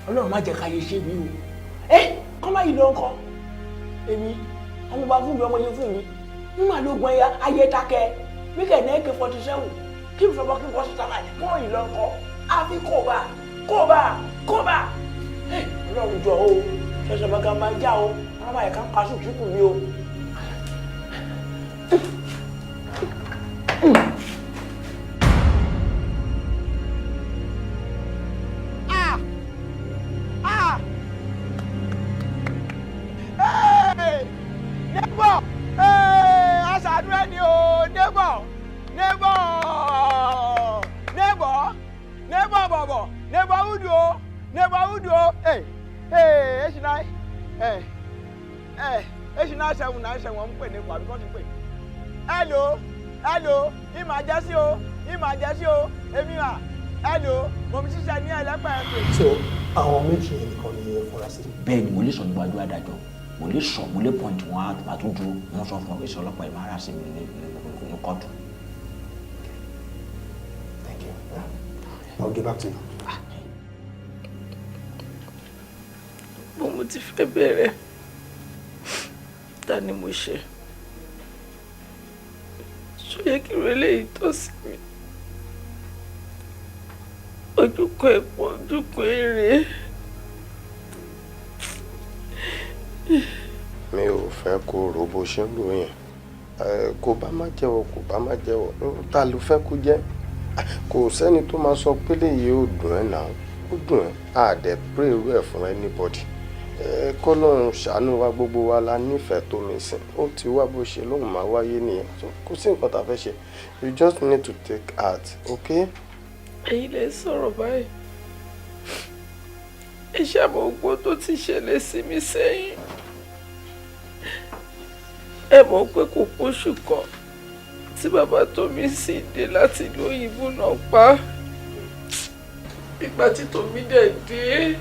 Ọlọ́run má jẹ́ ká yé ṣe mí o. Ẹ kọ́ má yìí lọ ńkọ́, èmi ọmọ bá fún mi, ọmọ yẹn fún mi n máa lóògùn ẹ̀yà ayé takẹ́ mi kẹ̀ ní AK-47 kí n fẹ́ bọ́, kí n bọ́ síta báyìí, kọ́ yìí lọ ńkọ́, àfi kò bá kò bá kò bá. Ẹ Ọlọ́run jọ o, ṣẹ̀ṣẹ̀ bàgà máa já o, arábà yẹn ká pa sùn túkù mi o. Ah! Ah! Hey! Neighbor! Hey! Aṣàánú ẹni o! Neighbor! Neighbor! Neighbor! Neighbor bọ̀bọ̀! Neighborhood o! Neighborhood o! Hey! Hey! H9! Hey! Hey! H9797 wọ́n ń pè ní ipò àbí kọ́ ti pè. Hello! Hello! Emergency o! Emergency o! Èmi wà! Hello! Mo fi ṣiṣẹ́ ní ẹlẹ́pàá ẹ̀ pè. So àwọn méjì yẹn nìkan ni ẹ fura sí? Bẹ́ẹ̀ ni, mo lè sọ níwájú adájọ́, mo lè sọ, mo lè point wọn out, màá tún dúró wọn sọ fún ọ pé ìṣọlọpàá ọlọ́pàá yìí máa rà sí mi ní kóòtù. Thank you. Yeah. I'll get back to you. Bó mo ti fẹ́ bẹ̀rẹ̀? Ta ni mo ṣe? Ṣó yẹ kí irú eléyìí tọ́ sí mi? Ojúkọ ẹ̀pọ̀, ojúkọ èrè. Mi ò fẹ́ kó rò bó ṣe ń rò yẹn. Kò bá má jẹ́wọ́, kò bá má jẹ́wọ́, ta ló fẹ́ kó jẹ́? Kò sẹ́ni tó máa sọ pé léyìí ò dùn ẹ́ náà. Ó dùn ẹ́, á dẹ̀ pray irú ẹ̀ fún anybody. Kọ́lọ́run ṣàánú wa, gbogbo wa la nífẹ̀ẹ́ tó mi sìn. Ó ti wá bó ṣe lóun máa wáyé nìyẹn. So kò sí nǹkan tá a fẹ́ ṣe. You just need to take heart, okay? Ẹ̀yin lẹ sọ̀rọ̀ báyìí. Ẹ ṣàmọ̀ ogbó tó ti ṣẹlẹ̀ sí mi sẹ́yìn. Ẹ mọ̀ pé kò póṣù kan tí bàbá Tómi sì dé láti ìlú òyìnbó náà pa. Ìgbà tí Tómi dẹ̀ dé,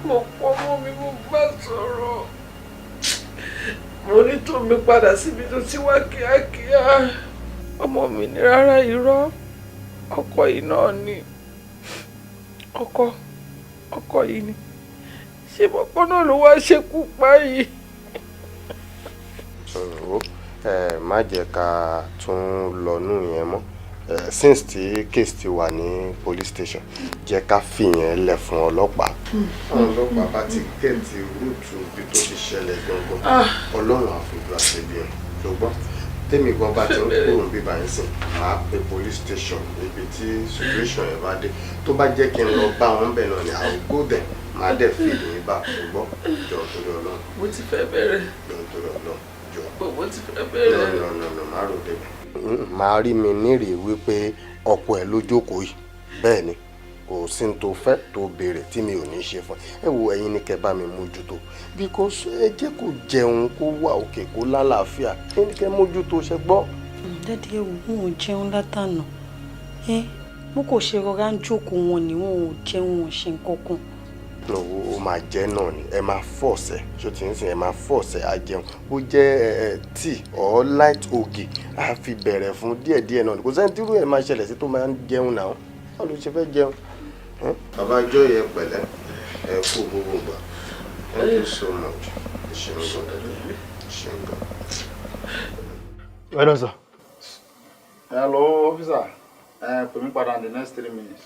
mo pọ́ mọ́ mi, mo bá sọ̀rọ̀. Mo Mo ní tó mi padà síbi tó ti wá kíákíá. Ọmọ mi ní rárá, irọ́, ọkọ yìí náà ni ọkọ, ọkọ yìí ni. Ṣé bọ́kọ náà ló wá ṣekú pa yìí? Ọ̀rọ̀ ẹ má jẹ́ ká tún lọ nù yẹn mọ́. Since tí case ti wà ní police station, jẹ́ ká fìyẹn lẹ̀ fún ọlọ́pàá. Àwọn ọlọ́pàá bá ti get root ibi tó ti ṣẹlẹ̀ gangan, Ọlọ́run àfojú àṣẹbí ẹ̀. Ṣùgbọ́n tèmi gan bá ti ń kúrò níbí báyìí sìn, màá pe police station níbi tí situation yẹn bá dé. Tó bá jẹ́ kí n lọ bá wọn bẹ̀ náà ni, I will go there, màá dẹ̀ fi ìyẹn bá. Ṣùgbọ́n jọ, torí Ọlọ́run. Mo ti fẹ́ bẹ̀rẹ̀. Jọ, torí Ọlọ́run, jọ. Mo ti fẹ́ bẹ̀rẹ̀. No, no, no, no, má rò débẹ̀. Máa rí mi nírìí wípé ọkọ ẹ ló jókòó yìí. Bẹ́ẹ̀ ni, kò sí ní tó fẹ́ tó béèrè tí mi ò ní ṣe fún ẹ. Ẹ wo, ẹ̀yin ní kẹ́ bá mi mójútó, because ẹ jẹ́ kó jẹun, kó wà òkè, kó lálàáfíà. Ẹ ní kẹ́ mójútó, ṣe gbọ́. Daddy, ẹ wò, wọn ò jẹun látànà. Ẹ bó kò ṣe rọra ń jókòó wọn ni, wọn ò jẹun, wọn ò ṣe nǹkan kan. Ó máa jẹ́ náà ni. Ẹ máa force ẹ̀, ṣó ti ń sìn? Ẹ máa force ẹ̀, á jẹun. Bó jẹ́ ẹ tíì or light ògì, á fi bẹ̀rẹ̀ fún díẹ̀díẹ̀ náà ni. Kò sẹ́ni tírú ẹ̀ máa ṣẹlẹ̀ sí tó máa ń jẹun náà. Báwo ló ṣe fẹ́ jẹun? Bàbá ìjọ yẹ, pẹ̀lẹ́, ẹ kú gbogbo ìgbà. Thank you so much. Ẹ ṣeun gan, ẹ ṣeun gan. Well done, sir. Hello, officer. Ẹ pè mí padà in the next 3 minutes.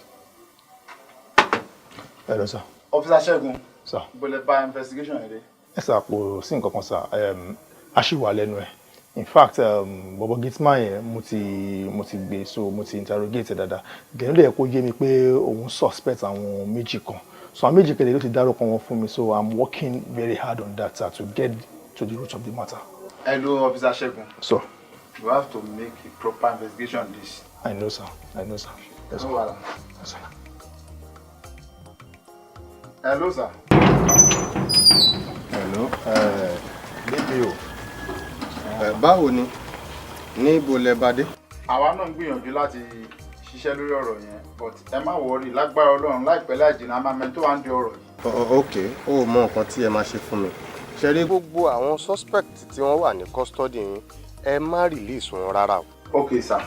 Hello, sir. Officer Ṣẹ́gun. Sir. Bọ̀lẹ̀ bá investigation yẹn dé. Ẹ sà, kò sí nǹkan kan, sir. A ṣì wà lẹ́nu ẹ̀. In fact, bọ̀bọ̀ gateman yẹn, mo ti gbé, so mo ti interrogate ẹ̀ dáadáa. Then ó dẹ̀ kó yé mi pé òun suspect àwọn méjì kan. So àwọn méjì kẹ̀lé ló ti dárúkọ wọn fún mi, so I'm working very hard on that, sir, to get to the root of the matter. Hello, Officer Ṣẹ́gun. Sir. You have to make a proper investigation on this. I know, sir. I know, sir. Yes, sir. No wahala. Yes, sir. Hello, sir. Hello, DPO. Báwo ni? Níbo lẹ bá dé? Àwa náà ń gbìyànjú láti ṣiṣẹ́ lórí ọ̀rọ̀ yẹn, but ẹ má worry, lágbára Ọlọ́run, láìpẹ́ láì jìnnà, a máa mẹ́ni tó wà ń di ọ̀rọ̀ yìí. Ok, ó mọ nǹkan tí ẹ máa ṣe fún mi. Ṣe rí gbogbo àwọn suspect tí wọ́n wà ní custody yín, ẹ má release wọn rárá o. Ok, sir.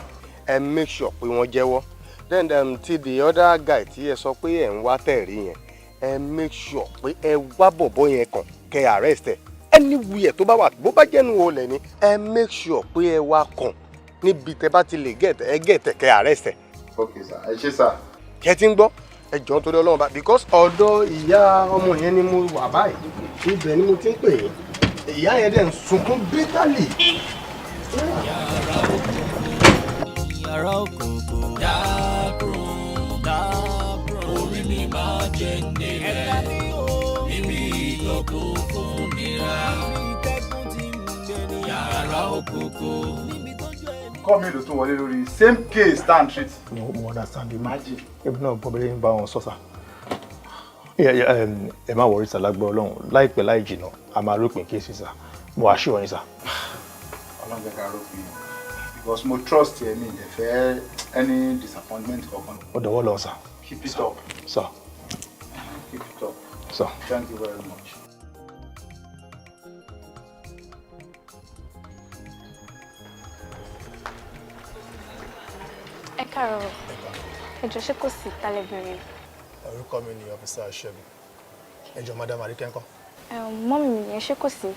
Ẹ make sure pé wọ́n jẹ́wọ́. Then ti the other guy tí ẹ sọ pé ẹ̀ ń wá tẹ̀rí yẹn, ẹ make sure pé ẹ wá bọ̀bọ̀ yẹn kàn, kẹ́ arrest ẹ anywhere tó bá wà. Bó bá jẹ́nu olè ni, ẹ make sure pé ẹ wá kàn níbi tẹ bá ti lè get ẹ, get ẹ, kẹ́ arrest ẹ. Ok, sir. Ẹ ṣé, sir. Kẹ́ ti ń gbọ́? Ẹ jọ̀ọ́, nítorí Ọlọ́run bá, because ọ̀dọ̀ ìyá ọmọ yẹn ni mo wà báyìí, ibẹ̀ ni mo ti ń pè yín. Ìyá yẹn dẹ̀ ń sunkún bitterly. Yàrá òkùnkùn, dark room, dark room. Orí mi máa jẹ́ nílẹ̀ níbi tó kún fún nira. Yàrá òkùnkùn. Call mi ló tún wọlé lórí same case tá à ń treat. Mo understand you. Imagine. Ebi náà bọ́ bẹ́ẹ̀ ń bá wọn sọ, sir. Ẹ má worry, sir. Lágbára Ọlọ́run, láìpẹ́ láì jìnnà, a máa rópin case, sir. Mo assure yín, sir. Ọlọ́run jẹ́ ká rópin, because mo trust ẹ, mi ì fẹ́ any disappointment kankan. Ó dọ̀wọ́ lọ, sir. Keep it up. Sir. Keep it up. Sir. Thank you very much. Ẹ káàárọ̀, ẹ jọ̀ọ́, ṣé kò sí? Tálẹ́bìnrin? Orúkọ mi ni Officer Ṣẹ́gun. Ẹ jọ̀ọ́, Madam Àríkẹ́ ńkọ́? Mummy mi yẹn, ṣé kò sí?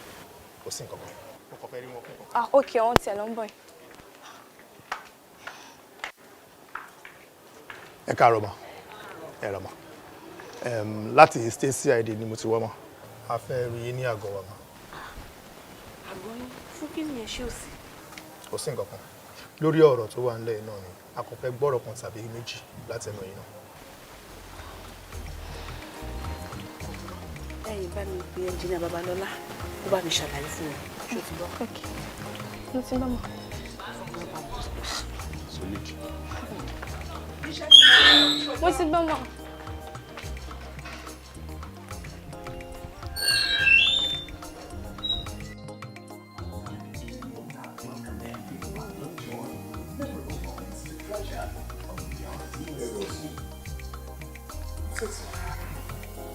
Kò sí nǹkan kan, mo kàn fẹ́ rí wọn fún nǹkan. Ah, ok, ọ̀hún tiẹ̀ ló ń bọ̀ yìí. Ẹ káàárọ̀ ma, ẹ rà ma. Láti state CID ni mo ti wá ma. A fẹ́ rí yín ní àgọ́ wa ma. Àgọ́ yín fún kí nìyẹn? Ṣé ò sí? Kò sí nǹkan kan. Lórí ọ̀rọ̀ tó wà nílẹ̀ yìí náà ni. A kò fẹ́ gbọ́rọ̀ kan tàbí méjì láti ẹnu yín náà. Ẹ̀yin bá mi pe ẹnjìnìà Babalọ́lá, kó bá mi ṣàlàyé fún mi. Ṣó ti gbọ́? Ok, mo ti bá mọ̀. Solid. Mo ti gbọ́ mọ̀.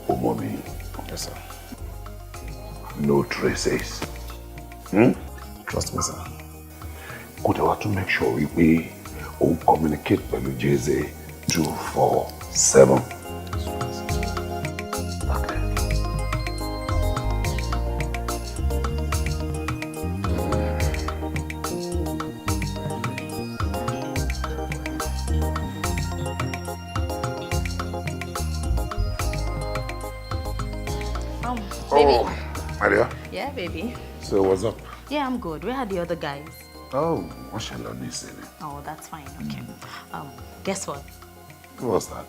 Ọmọ mi. Yes, sir. No traces. Hmm? Trust me, sir. Kó dẹ̀ wá tún make sure wípé òun communicate pẹ̀lú JZ 247. Baby. Oh, Maria. Yeah, baby. So what's up? Yeah, I'm good. Where are the other guys? Oh, wọ́n ṣe lọ ní ìsinmi. Oh, that's fine. Okay. Guess what? What's that?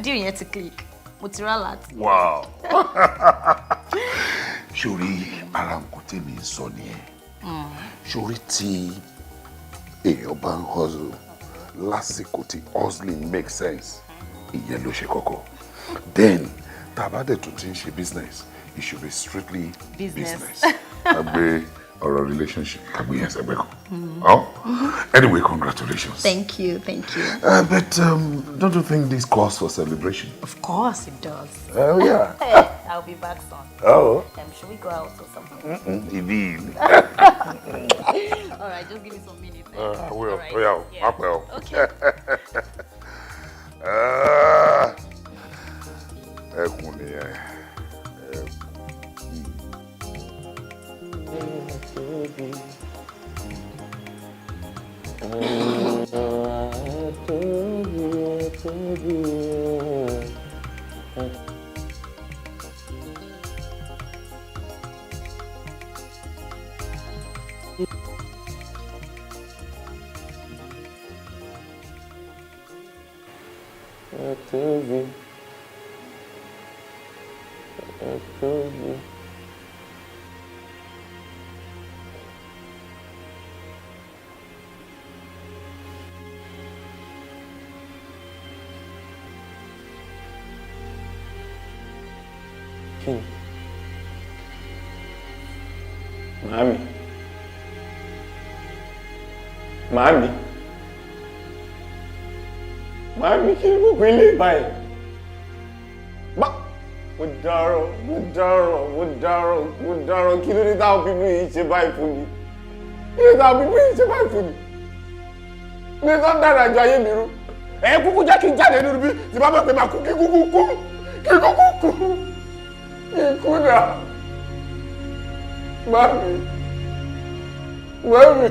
Deal yẹn ti click. Mo ti rà láti. Wow. Sórí ara nǹkan tèmi ń sọ nìyẹn. Sórí tí èèyàn bá ń hustle lásìkò tí hustling make sense, ìyẹn ló ṣe kọ́kọ́. Then, tá a bá dẹ̀ tún ti ń ṣe business, it should be strictly Business. business. Ká gbé ọ̀rọ̀ relationship, ká gbé yẹn sẹ́gbẹ́ kan. Oh? Anyway, congratulations. Thank you, thank you. But don't you think this calls for celebration? Of course it does. Oh, yeah. I'll be back soon. Oh. Should we go out or something? Indeed. All right, just give me some minutes. Eh? I will. All right. Oh, yeah. Yeah. I will. Okay. Ah, ẹkùn nìyẹn. Ẹkùn. Tóbi. Tóbi. Kí ni? Màámi. Màámi. Màámi, kí ni gbogbo ilé báyìí? Bá mo dáràn, mo dáràn, mo dáràn, mo dáràn, kí ló dé táwọn people yìí ṣe báyìí fún mi? Kí ló dé táwọn people yìí ṣe báyìí fún mi? Kí ló dé táwọn dára àjọ ayé mi rú? Ẹ kúkú jẹ́ kí n jáde nínú bí tí bá mọ̀ pé màá kú, kí kúkú kú, kí kúkú kú, kí n kú náà. Màámi, màámi,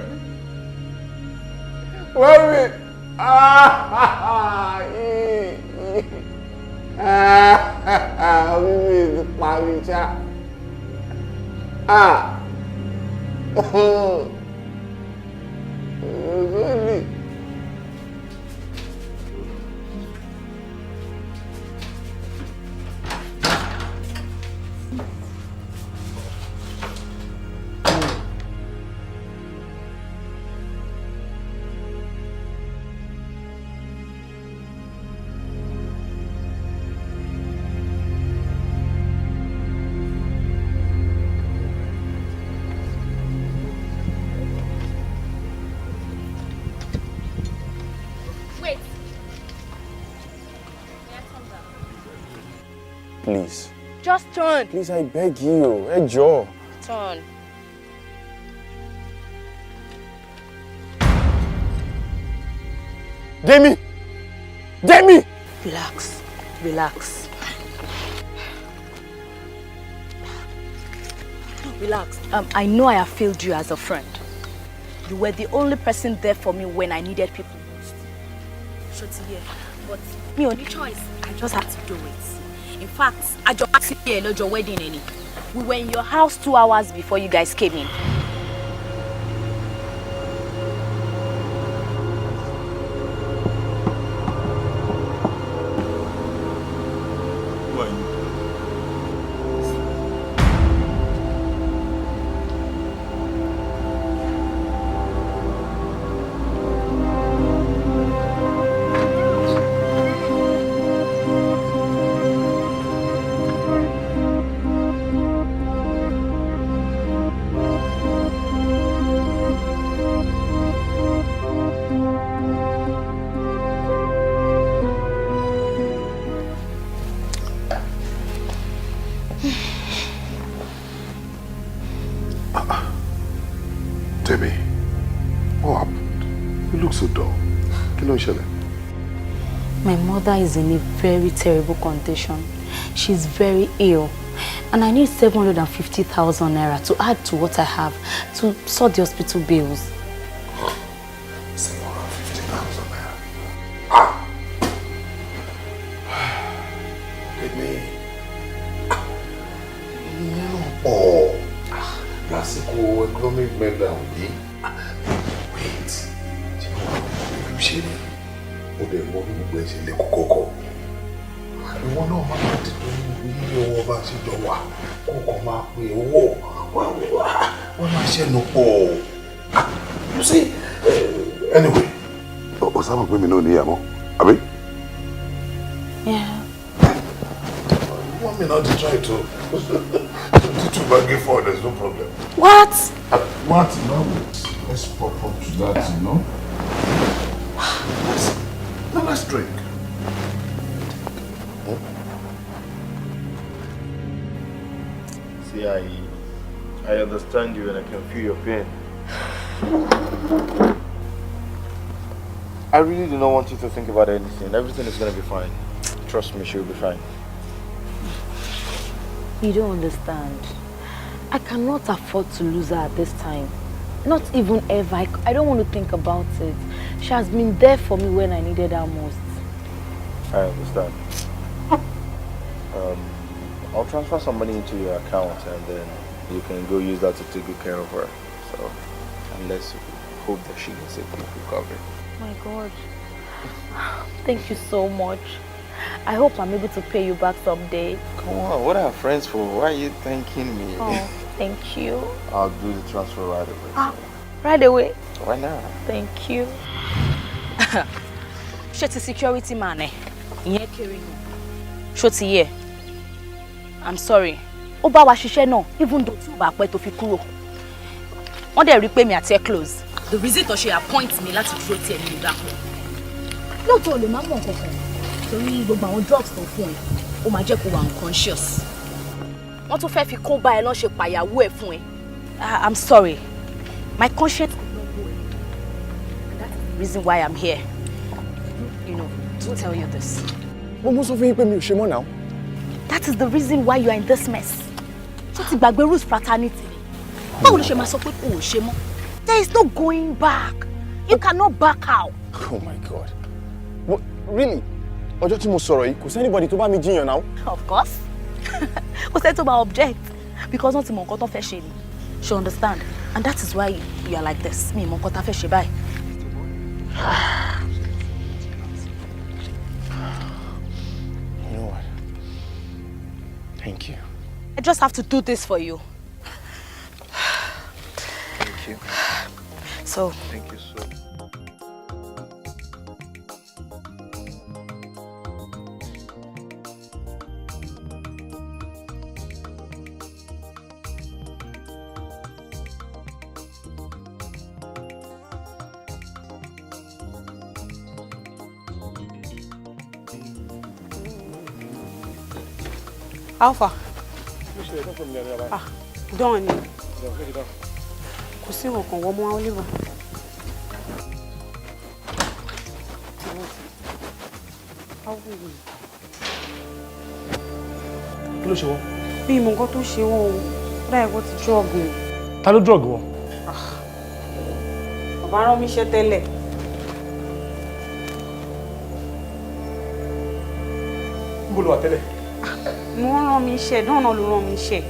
màámi, ah, ah, bíbí ti pa mi ṣá. Ah, really. Wait. Yeah, turn down. Please. Just turn. Please, I beg you. Ẹ jọ̀ọ́. Turn. Demi! Demi! Relax. Relax. Relax. I know I have failed you as a friend. You were the only person there for me when I needed people most. Ṣó ti yé ẹ, but mi ò ní choice. I just had to do it. In fact, a jọ wá sílé ẹ lọ́jọ́ wedding ẹ ni. We were in your house 2 hours before you guys came in. Who are you? Temi, what happened? You look so dull. Kí ló ń ṣẹlẹ̀? My mother is in a very terrible condition. She's very ill. And I need 750,000 naira to add to what I have to sort the hospital bills. 750,000 naira. Ah! Temi, ìyẹn náà pọ̀. Lásìkò economic meltdown yìí. Wait, ṣé wàá mọ ṣe ni? Ó dẹ̀ mọ bí gbogbo ẹ̀ ṣe lè kókókó. Ìwọ náà má máa ti tó ní owó bá ṣe jọ wà kó kàn máa pe owó wọ́n máa ṣẹ́nu pọ̀. You see, anyway, o sábà pé mi náà níyàwó, àbí? Yeah. Wọ́n mi náà ti try to to bag for, there's no problem. What? What? No. Let's pop up to that. Now let's drink. Hmm? See, I understand you and I can feel your pain. I really do not want you to think about anything. Everything is going to be fine. Trust me, she'll be fine. You don't understand. I cannot afford to lose her at this time. Not even ever. I don't want to think about it. She has been there for me when I needed her most. I understand. I'll transfer some money into your account and then you can go use that to take good care of her. So, and let's hope that she gets a quick recovery. My God. Thank you so much. I hope I'm able to pay you back someday. Come on, what are friends for? Why are you thanking me? Oh, thank you. I'll do the transfer right away. Ah, right away? Right now. Thank you. Ṣé ti security man ẹ? Ìyẹn kéré gan. Ṣó ti yẹ? I'm sorry. Ó bá wa ṣiṣẹ́ náà even though tí ò bá pẹ́ tó fi kúrò. Wọ́n dẹ̀ rí pé mi àti ẹ close. The reason tó ṣe appoint mi láti dúró tí ẹni ló dákun. Lóòótọ́ o lè má mọ̀ nǹkan kan torí gbogbo àwọn drugs tó fún ẹ, ó máa jẹ́ kó wà unconscious. Wọ́n tún fẹ́ fi kó bá ẹ lọ́n ṣe pàyàwó ẹ̀ fún ẹ. I'm sorry. My conscience could not go anymore. And that is the reason why I'm here. To tell you this. Mo mú sọ fún yín pé mi ò ṣe mọ́ náà. That is the reason why you are in this mess. Ṣó ti gbàgbé rules fraternity ni? Báwo ló ṣe máa sọ pé kò ṣe mọ́? There is no going back. You cannot back out. Oh my God. But really, ọjọ́ tí mo sọ̀rọ̀ yìí, kò sí anybody tó bá mi jiyàn náà. Of course. Kò sẹ́ni tó máa object because wọ́n ti mọ nǹkan tó fẹ́ ṣe ni. She understand, and that is why you are like this. Mi mọ nǹkan tá fẹ́ ṣe báyìí. You know what? Thank you. I just have to do this for you. Thank you. So. Thank you so. Alpha. Ah, dán ni. Kò sí nǹkan wọ́n mú wá Oliver. Kí ló ṣe wọ́n? Bí ìmọ̀ nǹkan tó ṣe wọ́n o, ó dà ẹ̀kọ́ ti drug wọn. Ta ló drug wọn? Bàbá rán mi iṣẹ́ tẹ́lẹ̀. Níbo ló wà tẹ́lẹ̀? Mo rán mi iṣẹ́, náà ló rán mi iṣẹ́.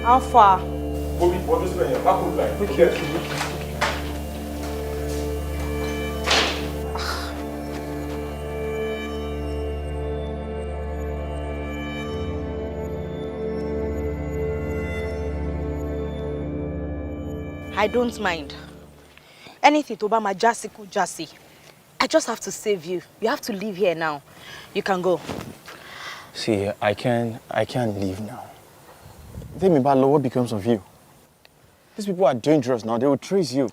How far? Okay. I don't mind. Anything tó bá máa já sí kó já sí. I just have to save you. You have to leave here now. You can go. See, I can't leave now. Tèmi bá lọ, what becomes of you? These people are dangerous now. They will trace you.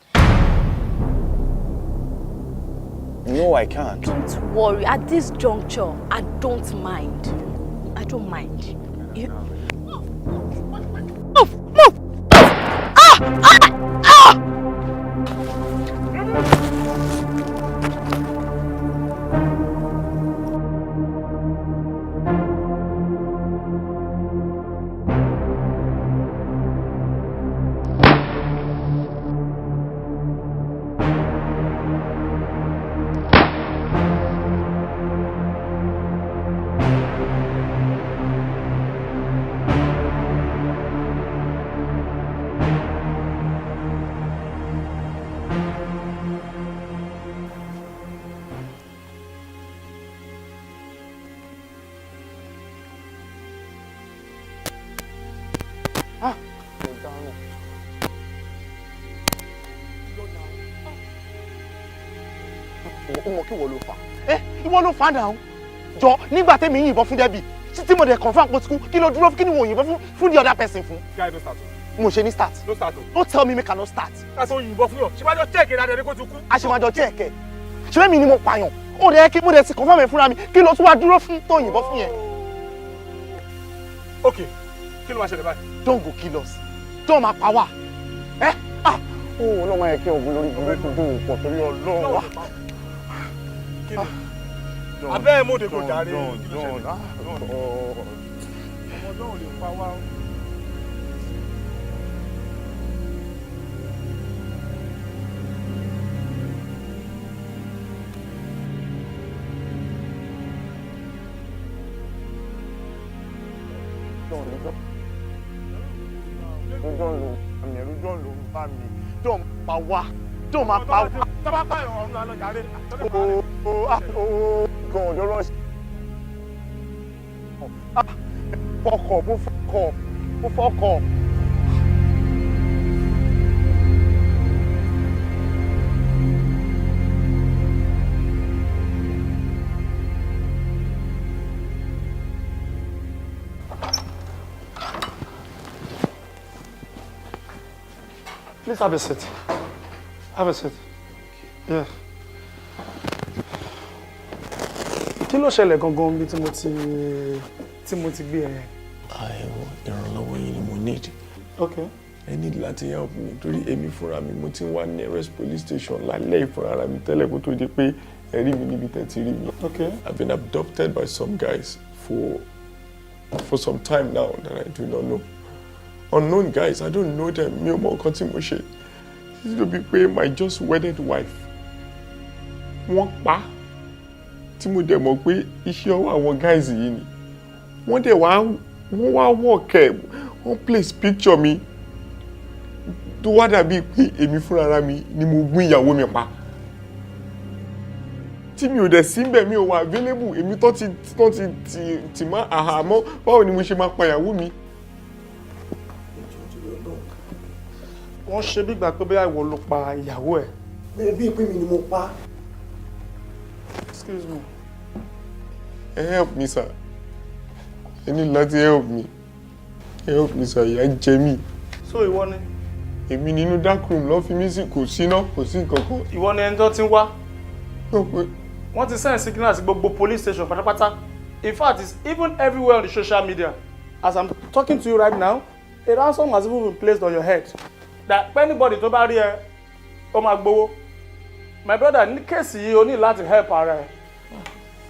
No, I can't. Don't worry. At this juncture, I don't mind. I don't mind. You... Move! Move! Ah! Ah! Ah! Ah! Mo dáràn. Ó mọ kí wọ́n ló fà á. Ìwọ ló fà á náà. Jọ, nígbà tẹ́mi yìnbọn fún Debbie tí mo dẹ̀ confirm pé ó ti kú, kí ló dúró, kí ni wọ́n yìnbọn fún the other person fún? Guy, no start o. Mo ṣe ní start. No start o. Don't tell me make I no start. Káṣọ yìnbọn fún yàn. Ṣé wájú check dáadáa ní kó ti kú? Aṣèwájọ check ẹ̀. Ṣé mi ni mo pààyàn? Ó dẹ̀ kí mo dẹ̀ ti confirm ẹ̀ fúnra mi, kí ló tún wá dúró fún tó yìnbọn fún yẹn? Ok, kí ló máa ṣẹlẹ̀ báyìí? Don't go kill us. Don't máa pa wá. Ẹ ah, ó ọlọ́mọ yẹ kí ogun lórí burúkú dùn pọ̀ torí Ọlọ́run wa. Kí ni? Abẹ́ ẹ̀ mọ̀dé kò jàre. Don, Kí ló don, ṣẹlẹ̀? Ah, God. Ọmọ náà ò lè pa wá o. Don ló àmì ẹ̀rú, Don ló ń bá mi. Don pa wá. Don máa pa wá. Tọ́ba pààyàn ọ̀run lálọ́ jàre. Oh, ah, oh, God, ọlọ́run. Ah, fọkọ̀, mo fọkọ̀, mo fọkọ̀. Please have a seat. Have a seat. Yeah. Kí ló ṣẹlẹ̀ gangan bí tí mo ti gbé ẹ? Àìwọ, ìrànlọ́wọ́ yìí ni mo need. Okay. Ẹ need láti help me torí èmi fúnra mi, mo ti ń wá nearest police station lálẹ́ ìfúnra ara mi tẹ́lẹ̀ kó tó di pé ẹ rí mi níbi tẹ́ ti rí mi. Okay. I've been abducted by some guys for some time now that I do not know. Unknown guys, I don't know them. Mi ò mọ nǹkan tí mo ṣe. Títí tó bí pé my just wedded wife, wọ́n pa á, tí mo dẹ̀ mọ̀ pé iṣẹ́ ọwọ́ àwọn guys yìí ni. Wọ́n dẹ̀ wá, wọ́n wá work ẹ̀, wọ́n place picture mi tó wá dàbí pé èmi fúnra mi ni mo gún ìyàwó mi pa, tí mi ò dẹ̀ sí mbẹ̀, mi ò wà available. Èmi tó ti tì má àhámọ́, báwo ni mo ṣe máa pa ìyàwó mi? Wọ́n ṣe bí gbà pé bóyá ìwọ ló pa ìyàwó ẹ̀. Bẹ́ẹ̀ pé mi ni mo pa. Excuse me. Ẹ help me, sir. Ẹ ní láti help me. Ẹ help me, sir. Ìyà jẹ mí. So ìwọ ni? Èmi nínú dark room ló fi mí sí, kò síná, kò sí nǹkan kan. Ìwọ ni ẹni tó ti ń wá. Wọ́n ti send signal sí gbogbo police station pátápátá. In fact, it's even everywhere on the social media. As I'm talking to you right now, a ransom has even been placed on your head. That anybody tó bá rí ẹ, ó máa gbowó. My brother, ní case yìí, o ní láti help ara ẹ.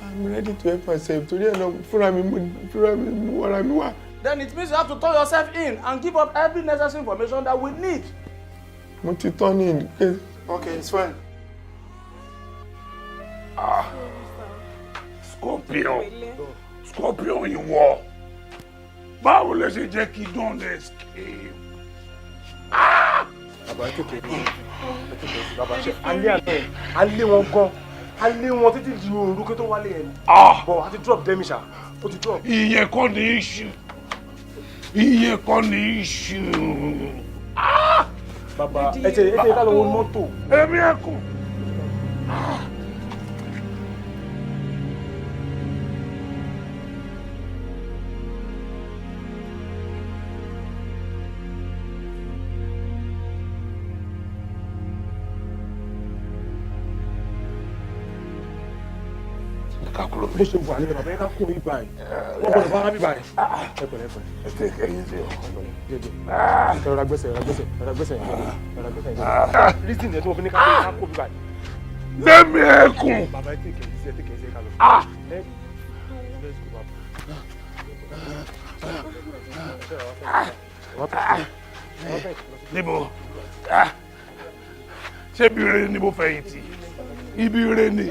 I'm ready to help myself torí ẹ̀ náà fúnra mi, mo fúnra mi mú ara mi wá. Then it means you have to turn yourself in and give up every necessary information that we need. Mo ti tán ní ìdíkẹ́. Okay, it's fine. Ah, Scorpion, Scorpion, ìwọ, báwo lẹ ṣe jẹ́ kí Don escape? Ah! Bàbá kékeré kékeré, bàbá, ṣe alẹ́ àná ẹ̀, alẹ́ wọn gan, alẹ́ wọn títí di òru kí tó wálé yẹn ni. Bọ̀ àti drop dẹ́mi ṣá, ó ti drop. Ìyẹn kọ́ ni issue, ìyẹn kọ́ ni issue. Ah! Bàbá, ẹ tẹ ká lọ wo mọ́tò. Èmi ẹkùn. Bó ṣe wà ní bàbá yẹn, ká kúrò ibà yìí, wọ́n gbọ́dọ̀ bá bíbà yìí. Ẹ pẹ̀lẹ́, ẹ pẹ̀lẹ́. Ẹ tẹ kẹyìn sí o. Ẹ rọra gbẹ́sẹ̀, rọra gbẹ́sẹ̀, rọra gbẹ́sẹ̀, rọra gbẹ́sẹ̀. Reason ẹ̀ tí wọ́n fi ní ká kó bíbà yìí. Lẹ́mi ẹkùn. Bàbá, ẹ tẹ̀kẹ̀ ẹ tẹ̀kẹ̀ ẹ ká lọ. Ẹ let's go, bàbá. Níbo? Ṣé ibi ire ni mo fẹ̀yìntì? Ibi ire ni.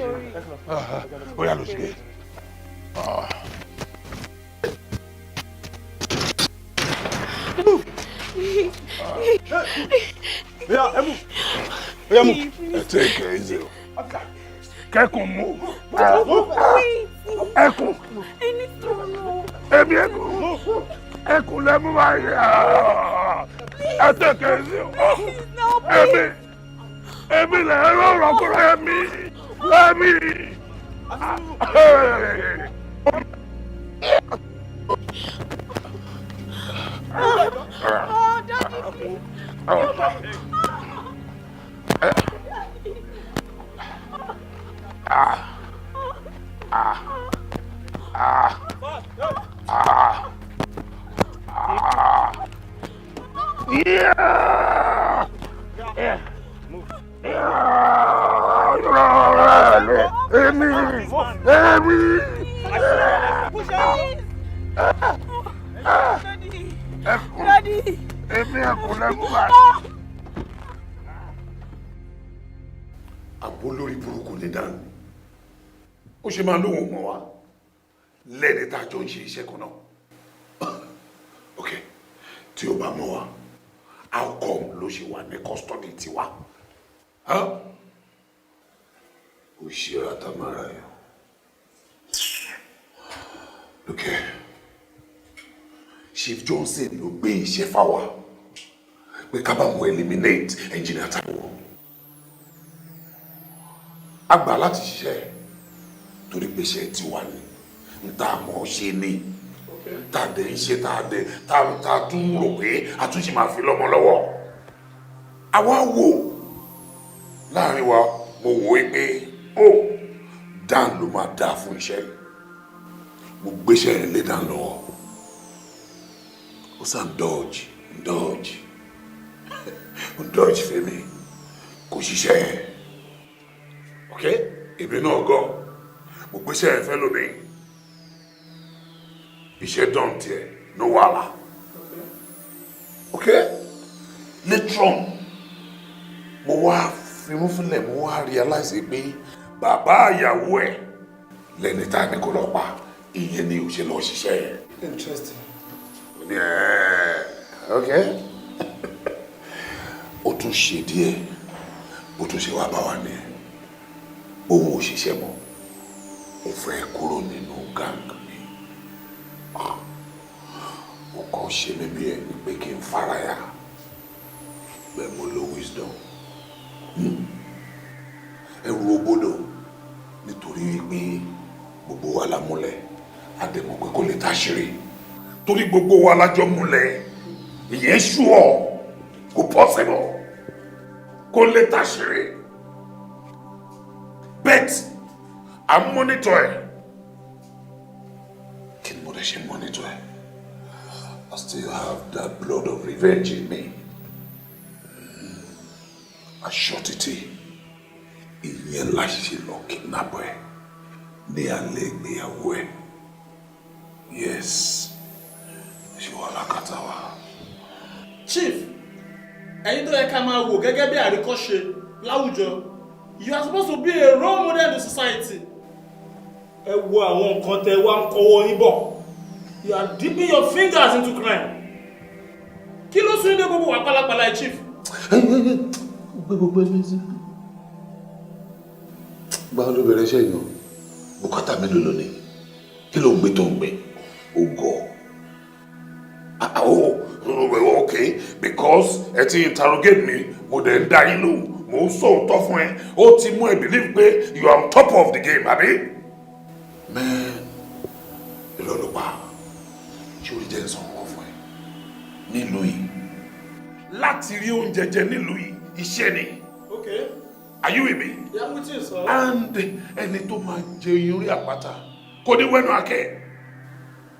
Ó yá, lọ sí gate. Oya, ẹ move. Oya, move. Ẹ take it easy o. Kẹ́kùn move. Ẹkùn. Èmi ẹkùn. Ẹkùn lẹ́mú báyìí. Ẹ take it easy o. Èmi. Èmi lè rọrùn ọkùnrin èmi. Èmi. Oh, Daddy, please. Ah. Ah. Ah. Ah. Ah. Yeah. Yeah. Èmi. Èmi. Ẹkùn. Èmi ẹkùn lẹ́mú báyìí. Àbó lórí burúkú ní dànù, ó ṣe máa lóhùn mọ́ wa lẹ́ni tá a jọ ń ṣe iṣẹ́ kan náà. Ok, tí o bá mọ̀ wá, how come ló ṣe wà ní custody tiwa? Ó ṣe ratamara yẹn. Ok, Chief Johnson ló gbé iṣẹ́ fáwa pé ká bá wọn eliminate engineer Taiwo. A gbà láti ṣiṣẹ́ torí pé iṣẹ́ tiwa ni, n tá a mọ̀ ṣe ni, tá a dẹ̀ ń ṣe, tá a dẹ̀ tá a tún rò pé a tún ṣe máa fi lọ́mọ lọ́wọ́. Àwa wò láàrin wa, mo wò ó pé ó Dan ló máa dáa fún iṣẹ́ yìí. Mo gbéṣẹ́ yẹn lé Dan lọ́wọ́, ó sàn dodge, dodge, dodge fèmí, kò ṣiṣẹ́ yẹn. Ok, èmi náà gọ́, mo gbéṣẹ́ yẹn fẹ́ lómi, iṣẹ́ dán tiẹ̀, no wàhálà. Ok, later on, mo wá fimúfilẹ̀, mo wá realize pé bàbá ìyàwó ẹ̀ lẹ́ni tá a ní kó lọ pa, ìyẹn ni ò ṣe lọ ṣiṣẹ́ yẹn. Interesting. Yeah. Ok, ó tún ṣe díẹ̀, bó tún ṣe wá bá wa ní òun ò ṣiṣẹ́ mọ́, ó fẹ́ kúrò nínú gang mi. Ó kàn ṣe mí bí ẹni pé kí n faraya bẹ́ẹ̀. Mo lo wisdom, ẹrù ògbódò, nítorí wípé gbogbo wa la múlẹ̀, àdèmọ̀ pé kò lè táṣìírí, torí gbogbo wa la jọ múlẹ̀. Ìyẹn ṣú ọ, kò possible kò lè táṣìírí. But à ń monitor ẹ̀. Kí ni mo lè ṣe monitor ẹ̀? I still have that blood of revenge in me. Aṣọ títí ìyẹn la ṣe lọ kidnap ẹ ní alẹ́ ìgbéyàwó ẹ. Yes, ṣé wàá lákàtà wa. Chief, ẹ̀yin tó yẹ ká máa wò gẹ́gẹ́ bí àríkọ́ṣe láwùjọ, you are supposed to be a role model in society. Ẹ wo àwọn nǹkan tẹ wá ń kọ́wọ́ yín bọ̀. You are dipping your fingers into crime. Kí ló sún dé gbogbo wà pálapàla ẹ̀, chief? Gbé gbogbo ẹni sí. Gbáwọn ló bẹ̀rẹ̀ iṣẹ́ yìí o. Bùkátà mélòó ló ní? Kí ló ń gbé tó ń gbé? Ó gọ̀. Oh, ok. Okay, because ẹ ti interrogate me, mo dẹ̀ ń dá yín lóhùn, mo ń sòótọ́ fún ẹ, ó ti mú ẹ believe pé you are on top of the game, àbí? Man, irọ́ ló pa. Ṣé orí jẹ́ ń sọ nǹkan fún ẹ? Nílùú yìí, láti rí oúnjẹ jẹ nílùú yìí, iṣẹ́ ni. Okay. Are you with me? Yeah, I'm with you, sir. And ẹni tó máa jẹ oyin orí àpáta kò ní wẹ́nu akẹ́.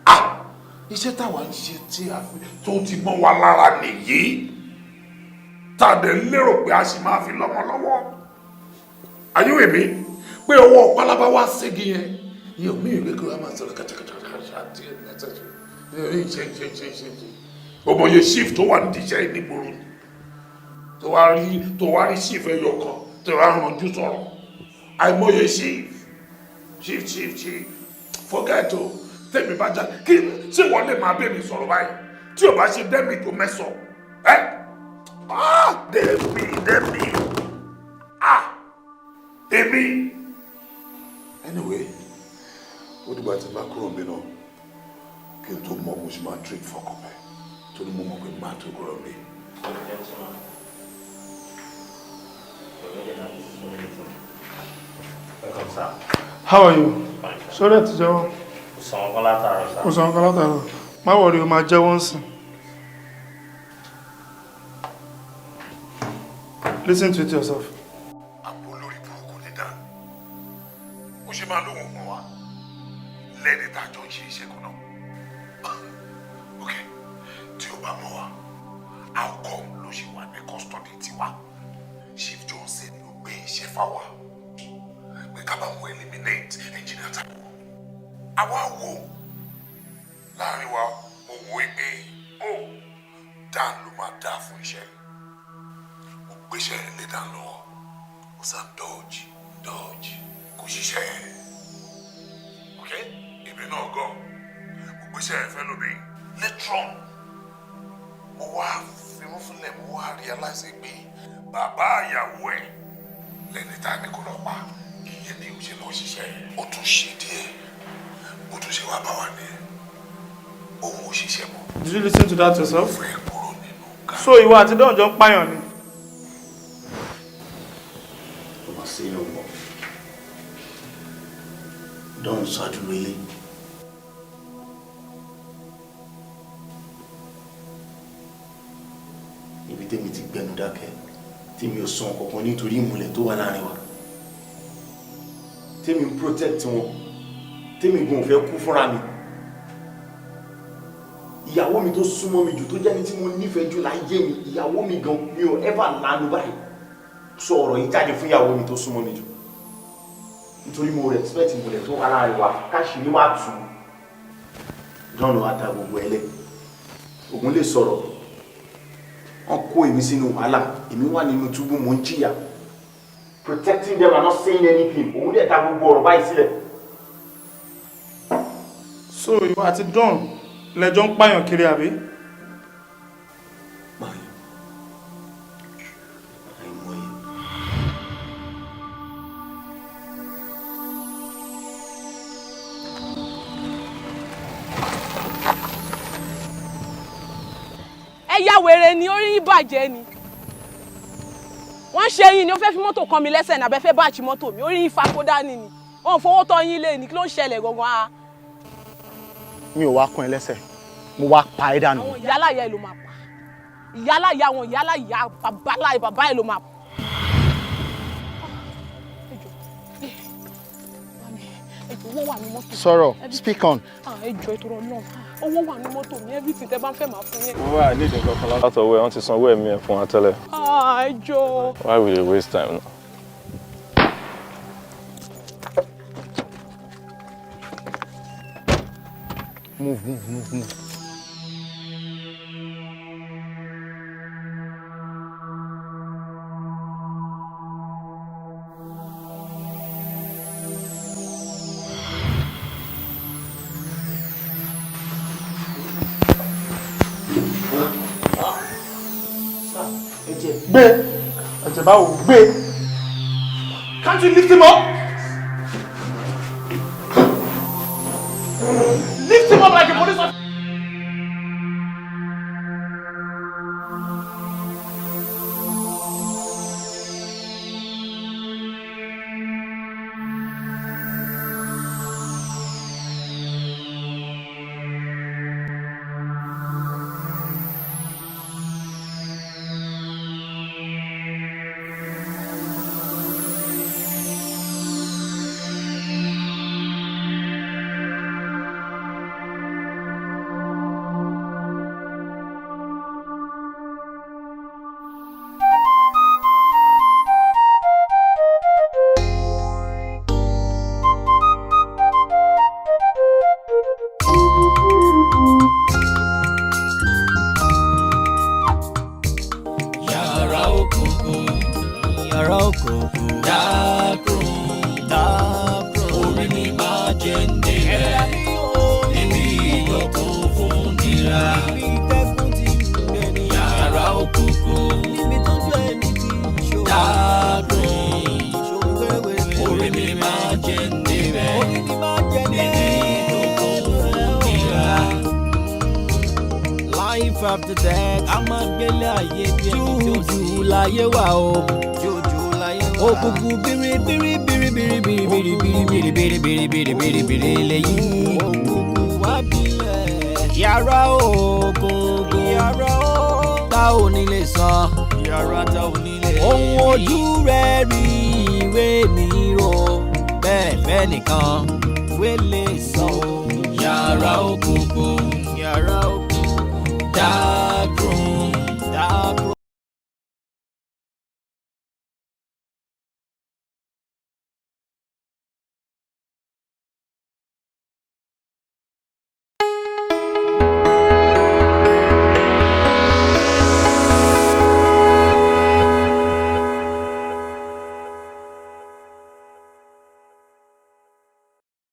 Ah! Iṣẹ́ táwa ń ṣe tí a fi tó ti mọ́ wa lára nìyí. Tá a dẹ̀ ń lérò pé a sì máa fi lọ́mọ lọ́wọ́. Are you with me? Pé ọwọ́ pálábá wá ségi yẹn. Ìyẹn ò mí ìwé kí wọ́n máa sọ̀rọ̀ kàtàkàtàkàtà àti ṣe ṣe ṣe ṣe ṣe. Ọmọye shift tó wà nídìí iṣẹ́ yìí nígboro ni. Tó wá rí shift ẹyọ kan tó wá ranjú sọ̀rọ̀. Àìmọye shift shift shift shift, forget o. Tèmi bá já kí ṣé wọ́n lè máa bẹ̀ mí sọ̀rọ̀ báyìí tí o bá ṣe dẹ́mi tó mẹ́sọ̀ ẹ́? Ah, dẹ́mi dẹ́mi, ah, èmi. Anyway, ó dìgbà tí n bá kúrò níbí náà kí n tó mọ bó ṣe máa treat fọkàn bẹ́ẹ̀, torí mo mọ̀ pé máa tó kúrò níbí. Gentlemen, we're really happy to meet you. Welcome, sir. How are you? Fine, sir. Sórí ẹ̀ ti jẹ́wọ́. Kò sàn ọkàn látàárọ̀, sir. Kò sàn ọkàn látàárọ̀. Má worry, o máa jẹ́wọ́ ń sìn. Listen to it yourself. Olórí burúkú ní Dan, ó ṣe máa lóhùn mọ́ wa lẹ́ni tá a jọ ń ṣe iṣẹ́ kan náà. Ok, tí o bá mọ̀ wá, how come ló ṣe wà ní custody tiwa? Chief Johnson ló gbé iṣẹ́ fáwa pé ká bá wọn eliminate engineer Taiwo. Àwa wo láàrin wa, mo wò ó pé ó Dan ló máa dáa fún iṣẹ́. Mo gbéṣẹ́ yẹn lé Dan lọ́wọ́, ó sá dodge dodge, kò ṣiṣẹ́ yẹn. Ok, èmi náà gan, mo gbéṣẹ́ yẹn fẹ́ lómi. Later on, mo wá fimú fúnlẹ̀, mo wá realize pé bàbá ìyàwó ẹ̀ lẹ́ni tá a ní kó lọ pa. Ìyẹn ni ó ṣe lọ ṣiṣẹ́ yẹn. Ó tún ṣe díẹ̀, ó tún ṣe wá bá wa ní òun ò ṣiṣẹ́ mọ́. Did you listen to that yourself? So ìwọ àti Don jọ ń pààyàn ni. Ó máa ṣe é wọ̀. Don ṣáájú ilé. Níbi tẹ́mi ti gbẹnu dákẹ́, tí mi ò sọ kankan nítorí ìmùlẹ̀ tó wà láàrin wa. Tẹ́mi ń protect wọn, tẹ́mi gan ò fẹ́ kú fúnra mi. Ìyàwó mi tó súnmọ́ mi jù, tó jẹ́ ní tí mo nífẹ̀ẹ́ jù láyé mi, ìyàwó mi gan, mi ò ever lanu báyìí sọ ọ̀rọ̀ yìí jáde fún ìyàwó mi tó súnmọ́ mi jù, nítorí mo respect ìmùlẹ̀ tó wà láàrin wa, káṣírí má tù. Dọ́nà wa da gbogbo ẹlẹ́ ògùn lè sọ̀rọ̀, wọ́n kó èmi sínú wàhálà, èmi wà nínú túbú, mò ń jìyà protecting them and not saying anything. Òun dẹ̀ ta gbogbo ọ̀rọ̀ báyìí sílẹ̀. So ìwọ àti Don lẹjọ ń pààyàn kiri, àbí? Pààyàn, àìmọye. Ẹ ya wèrè ni, orí yín bàjẹ́ ni. Wọ́n ṣe yín ni? Ó fẹ́ fi mọ́tò kan mi lẹ́sẹ̀ ní abẹ́fẹ́ báàchì mọ́tò mi? Orí yín fakó dání ni, wọ́n fowó tọ́ yín lé ní. Kí ló ń ṣẹlẹ̀ gangan á? Mi ò wá kún ẹ lẹ́sẹ̀, mo wá pa ẹ́ dànù. Àwọn ìyálàyà ẹ ló máa pa, ìyálàyà, àwọn ìyálàyà babaláyà bàbá ẹ ló máa pa. Ẹ jọ̀ọ́, owó wà ní mọ́tò mi. Sọ̀rọ̀, speak on. Ah, ẹ jọ̀ọ́, ìtọrọ náà, owó wà ní mọ́tò mi, everything tẹ́ bá ń fẹ́ máa fún yẹn. Wọ́n wà ní ìdí nǹkan kan látọwọ́ ẹ̀, wọ́n ti sanwó ẹ̀mí ẹ̀ fún wa tẹ́lẹ̀. Ah, ẹ jọ̀ọ́. Why we dey waste time now? Move, move, move, move. Gbé ẹ̀jẹ̀ báwo gbé? Can't you lift him up? Lift him up like a police officer. Òkùnkùn, yàrá òkùnkùn. Dark room, dark room. Orí mi máa jẹ́ ń délẹ̀. Níbi ìdókòó fún nira. Yàrá òkùnkùn. Níbi tójú ẹni tí ń ṣó. Dark room. Orí mi máa jẹ́ ń débẹ̀. Níbi ìdókòó fún nira. Life after death, a máa gbélé ayé bí ẹni tí ó sì. Jújù láyé wà o. Jújù láyé wà. Òkùnkùn bírí bírí bírí bírí bírí bírí bírí bírí bírí bírí bírí bírí lẹ́yìn. Òkùnkùn wá bílẹ̀. Yàrá òkùnkùn. Yàrá òkùnkùn. Tá ò ní lè sọ. Yàrá tá ò ní lè rí. Ohun ojú rẹ̀ rí ìwé mi rò. Bẹ́ẹ̀ fẹ́ nìkan wé lè sọ. Yàrá òkùnkùn. Yàrá òkùnkùn. Dark